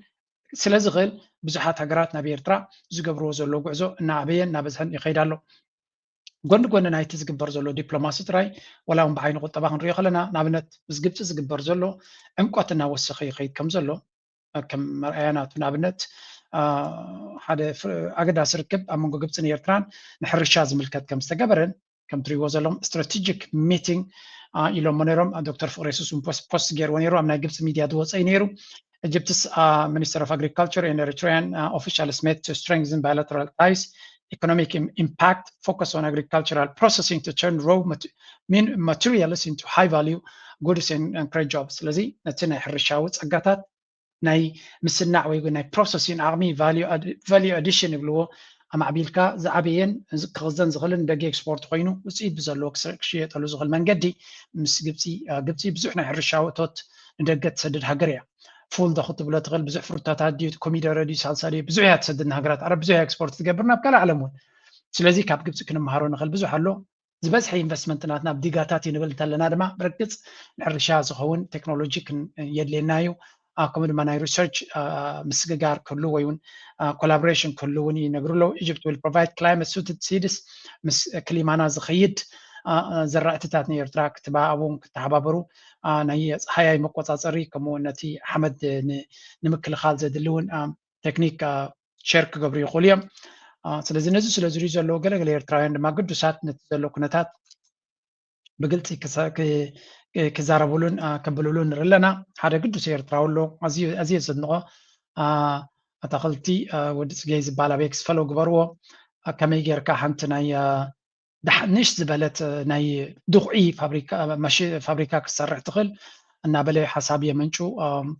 ስለዝኽእል ብዙሓት ሃገራት ናብ ኤርትራ ዝገብርዎ ዘሎ ጉዕዞ እናዓበየን እናበዝሐን ይኸይድ ኣሎ። ጎኒ ጎኒ ናይቲ ዝግበር ዘሎ ዲፕሎማሲ ጥራይ ዋላ እውን ብዓይኒ ቁጠባ ክንሪኦ ከለና ንኣብነት ምስ ግብፂ ዝግበር ዘሎ ዕምቆት እናወሰኸ ይኸይድ ከም ዘሎ ከም መርኣያ ናቱ ንኣብነት ሓደ ኣገዳሲ ርክብ ኣብ መንጎ ግብፅን ኤርትራን ንሕርሻ ዝምልከት ከም ዝተገበረን ከም ትሪእዎ ዘለኹም strategic meeting ኢሎሞ ነይሮም። ዶክተር ፍቅረ የሱስ ፖስት ገይርዎ ነይሩ ኣብ ናይ ግብፂ ሚድያ ዝወፀ እዩ ነይሩ። Egypt's uh, Minister of Agriculture and Eritrean uh, officials met to strengthen bilateral ties, economic Im- impact, focus on agricultural processing to turn raw mat- min- materials into high value goods and, and create jobs. ስለዚ ነቲ ናይ ሕርሻዊ ፀጋታት ናይ ምስናዕ ወይ ናይ processing ዓቕሚ value addition ይብልዎ ኣማዕቢልካ ዝዓበየን ክኽዘን ዝኽእልን ንደገ ኤክስፖርት ኮይኑ ውፅኢት ብዘለዎ ክሽየጠሉ ዝኽእል መንገዲ ምስ ግብፂ ግብፂ ብዙሕ ናይ ሕርሻዊ እቶት ንደገ ትሰድድ ሃገር እያ። ፉል ዶ ክትብሎ ትኽእል ብዙሕ ፍሩታታት ድዩ ኮሚደረ ድዩ ሳልሳ ድዩ ብዙሕ እያ ትሰድድ ንሃገራት ዓረብ ብዙሕ እያ ኤክስፖርት ትገብር ናብ ካልእ ዓለም እውን። ስለዚ ካብ ግብፂ ክንመሃሮ ንኽእል ብዙሕ ኣሎ። ዝበዝሐ ኢንቨስትመንት ናትና ኣብ ዲጋታት እዩ ንብል እንተለና ድማ ብርግፅ ንሕርሻ ዝኸውን ቴክኖሎጂ የድልየና እዩ። ከምኡ ድማ ናይ ሪሰርች ምስግጋር ክህሉ ወይ እውን ኮላቦሬሽን ክህሉ እውን ይነግሩ ኣለዉ። Egypt will provide climate suited seeds ምስ ክሊማና ዝኸይድ ዘራእትታት ንኤርትራ ክትበሃቦም ክተሓባበሩ ናይ ፀሃያይ መቆፃፀሪ ከምኡ ነቲ ሓመድ ንምክልኻል ዘድሊ እውን ቴክኒክ ሸር ክገብሩ ይኽእሉ እዮም። ስለዚ ነዚ ስለ ዝሪኡ ዘለዉ ገለገለ ኤርትራውያን ድማ ግዱሳት ነቲ ዘሎ ኩነታት ብግልፂ ክዛረብሉን ከብልሉ ንርኢ ኣለና። ሓደ ግዱስ ኤርትራዊ ኣሎ ኣዝየ ዘድንቆ ኣታኽልቲ ወዲ ፅገይ ዝበሃል ኣብ ኤክስ ፈሎ ግበርዎ። ከመይ ጌርካ ሓንቲ ናይ ዳሕንሽ ዝበለት ናይ ድኹዒ ፋብሪካ ክሰርሕ ትኽእል እናበለ ሓሳብ የመንጩ።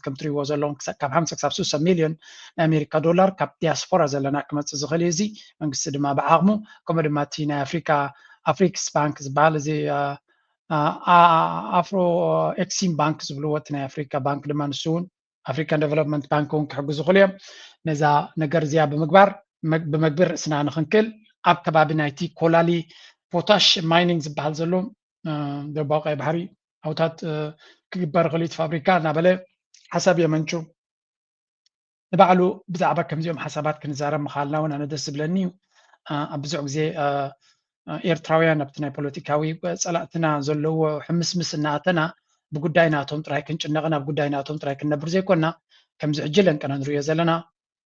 ከም ትሪእዎ ዘለኹም ካብ ሓምሳ ክሳብ ስሳ ሚልዮን ናይ ኣሜሪካ ዶላር ካብ ዲያስፖራ ዘለና ክመፅእ ዝኽእል እዩ። እዚ መንግስቲ ድማ ብዓቕሙ ከምኡ ድማ እቲ ናይ ኣፍሪካ ኣፍሪክስ ባንክ ዝበሃል እዚ ኣፍሮ ኤክሲም ባንክ ዝብልዎ እቲ ናይ ኣፍሪካ ባንክ ድማ ንሱ እውን ኣፍሪካን ዴቨሎፕመንት ባንክ እውን ክሕግዙ ይኽእሉ እዮም። ነዛ ነገር እዚኣ ብምግባር ብመግቢ ርእስና ንኽንክል ኣብ ከባቢ ናይቲ ኮላሊ ፖታሽ ማይኒንግ ዝበሃል ዘሎ ደቡባዊ ቀይ ባሕሪ ኣውታት ክግበር ይኽእል እዩ እቲ ፋብሪካ እናበለ ሓሳብ የመንጩ። ንባዕሉ ብዛዕባ ከምዚኦም ሓሳባት ክንዛረብ ምኻልና እውን ኣነ ደስ ዝብለኒ እዩ። ኣብ ብዙሕ ግዜ ኤርትራውያን ኣብቲ ናይ ፖለቲካዊ ጸላእትና ዘለዎ ሕምስምስ እናኣተና ብጉዳይ ናቶም ጥራይ ክንጭነቕን ኣብ ጉዳይ ናቶም ጥራይ ክንነብር ዘይኮና፣ ከምዚ ሕጂ ለንቀና ንሪኦ ዘለና።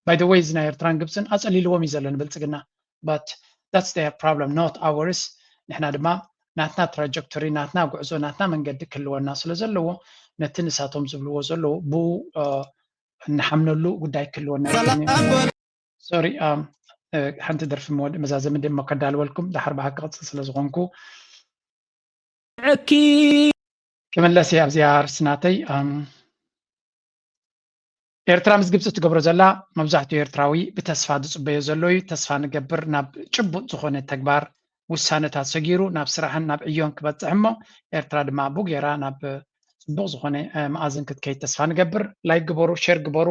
ባይ ወይ እዚ ናይ ኤርትራን ግብፅን ኣጸሊልዎም እዩ ዘሎ ንብልፅግና። But that's their problem, not ours. ንሕና ድማ ናትና ትራጀክቶሪ፣ ናትና ጉዕዞ፣ ናትና መንገዲ ክህልወና ስለ ዘለዎ፣ ነቲ ንሳቶም ዝብልዎ ዘለዉ ብኡ እንሓምነሉ ጉዳይ ክህልወና። ሶሪ፣ ሓንቲ ደርፊ መወዲ መዛዘሚ ደሞ ከዳልወልኩም፣ ዳሓር ብሃ ክቕፅል ስለ ዝኾንኩ። ዕኪ ክምለስ እየ ኣብዚኣ ኣርስቲ ናተይ። ኤርትራ ምስ ግብፂ ትገብሮ ዘላ፣ መብዛሕትኡ ኤርትራዊ ብተስፋ ዝፅበዮ ዘሎ እዩ። ተስፋ ንገብር ናብ ጭቡጥ ዝኾነ ተግባር፣ ውሳነታት ሰጊሩ ናብ ስራሕን ናብ ዕዮን ክበፅሕ እሞ፣ ኤርትራ ድማ ብኡ ገይራ ናብ ፅቡቕ ዝኾነ መኣዝን ክትከይድ ተስፋ ንገብር። ላይክ ግበሩ፣ ሼር ግበሩ፣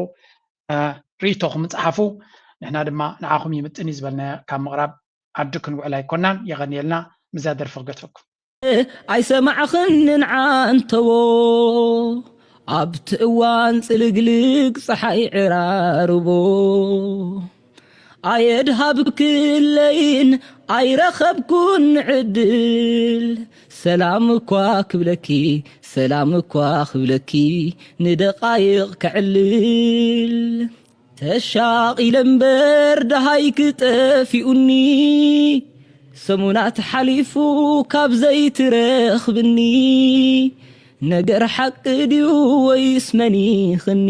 ርእይቶኹም ፃሓፉ። ንሕና ድማ ንዓኹም ይምጥን እዩ ዝበልናዮ ካብ ምቕራብ ዓዲ ክንውዕል ኣይኮናን። የቐንየልና። ምዛ ደርፊ ክገድፈኩም። ኣይሰማዕኽን ንንዓ እንተዎ ኣብቲ እዋን ጽልግልግ ጸሓይ ዕራርቦ ኣየድሃብክለይን ኣይረኸብኩን ዕድል ሰላም እኳ ክብለኪ ሰላም እኳ ክብለኪ ንደቓይቕ ከዕልል ተሻቒለ እምበር ደሃይኪ ጠፊኡኒ ሰሙናት ሓሊፉ ካብ ዘይትረኽብኒ ነገር ሓቂ ድዩ ወይስ መኒኽኒ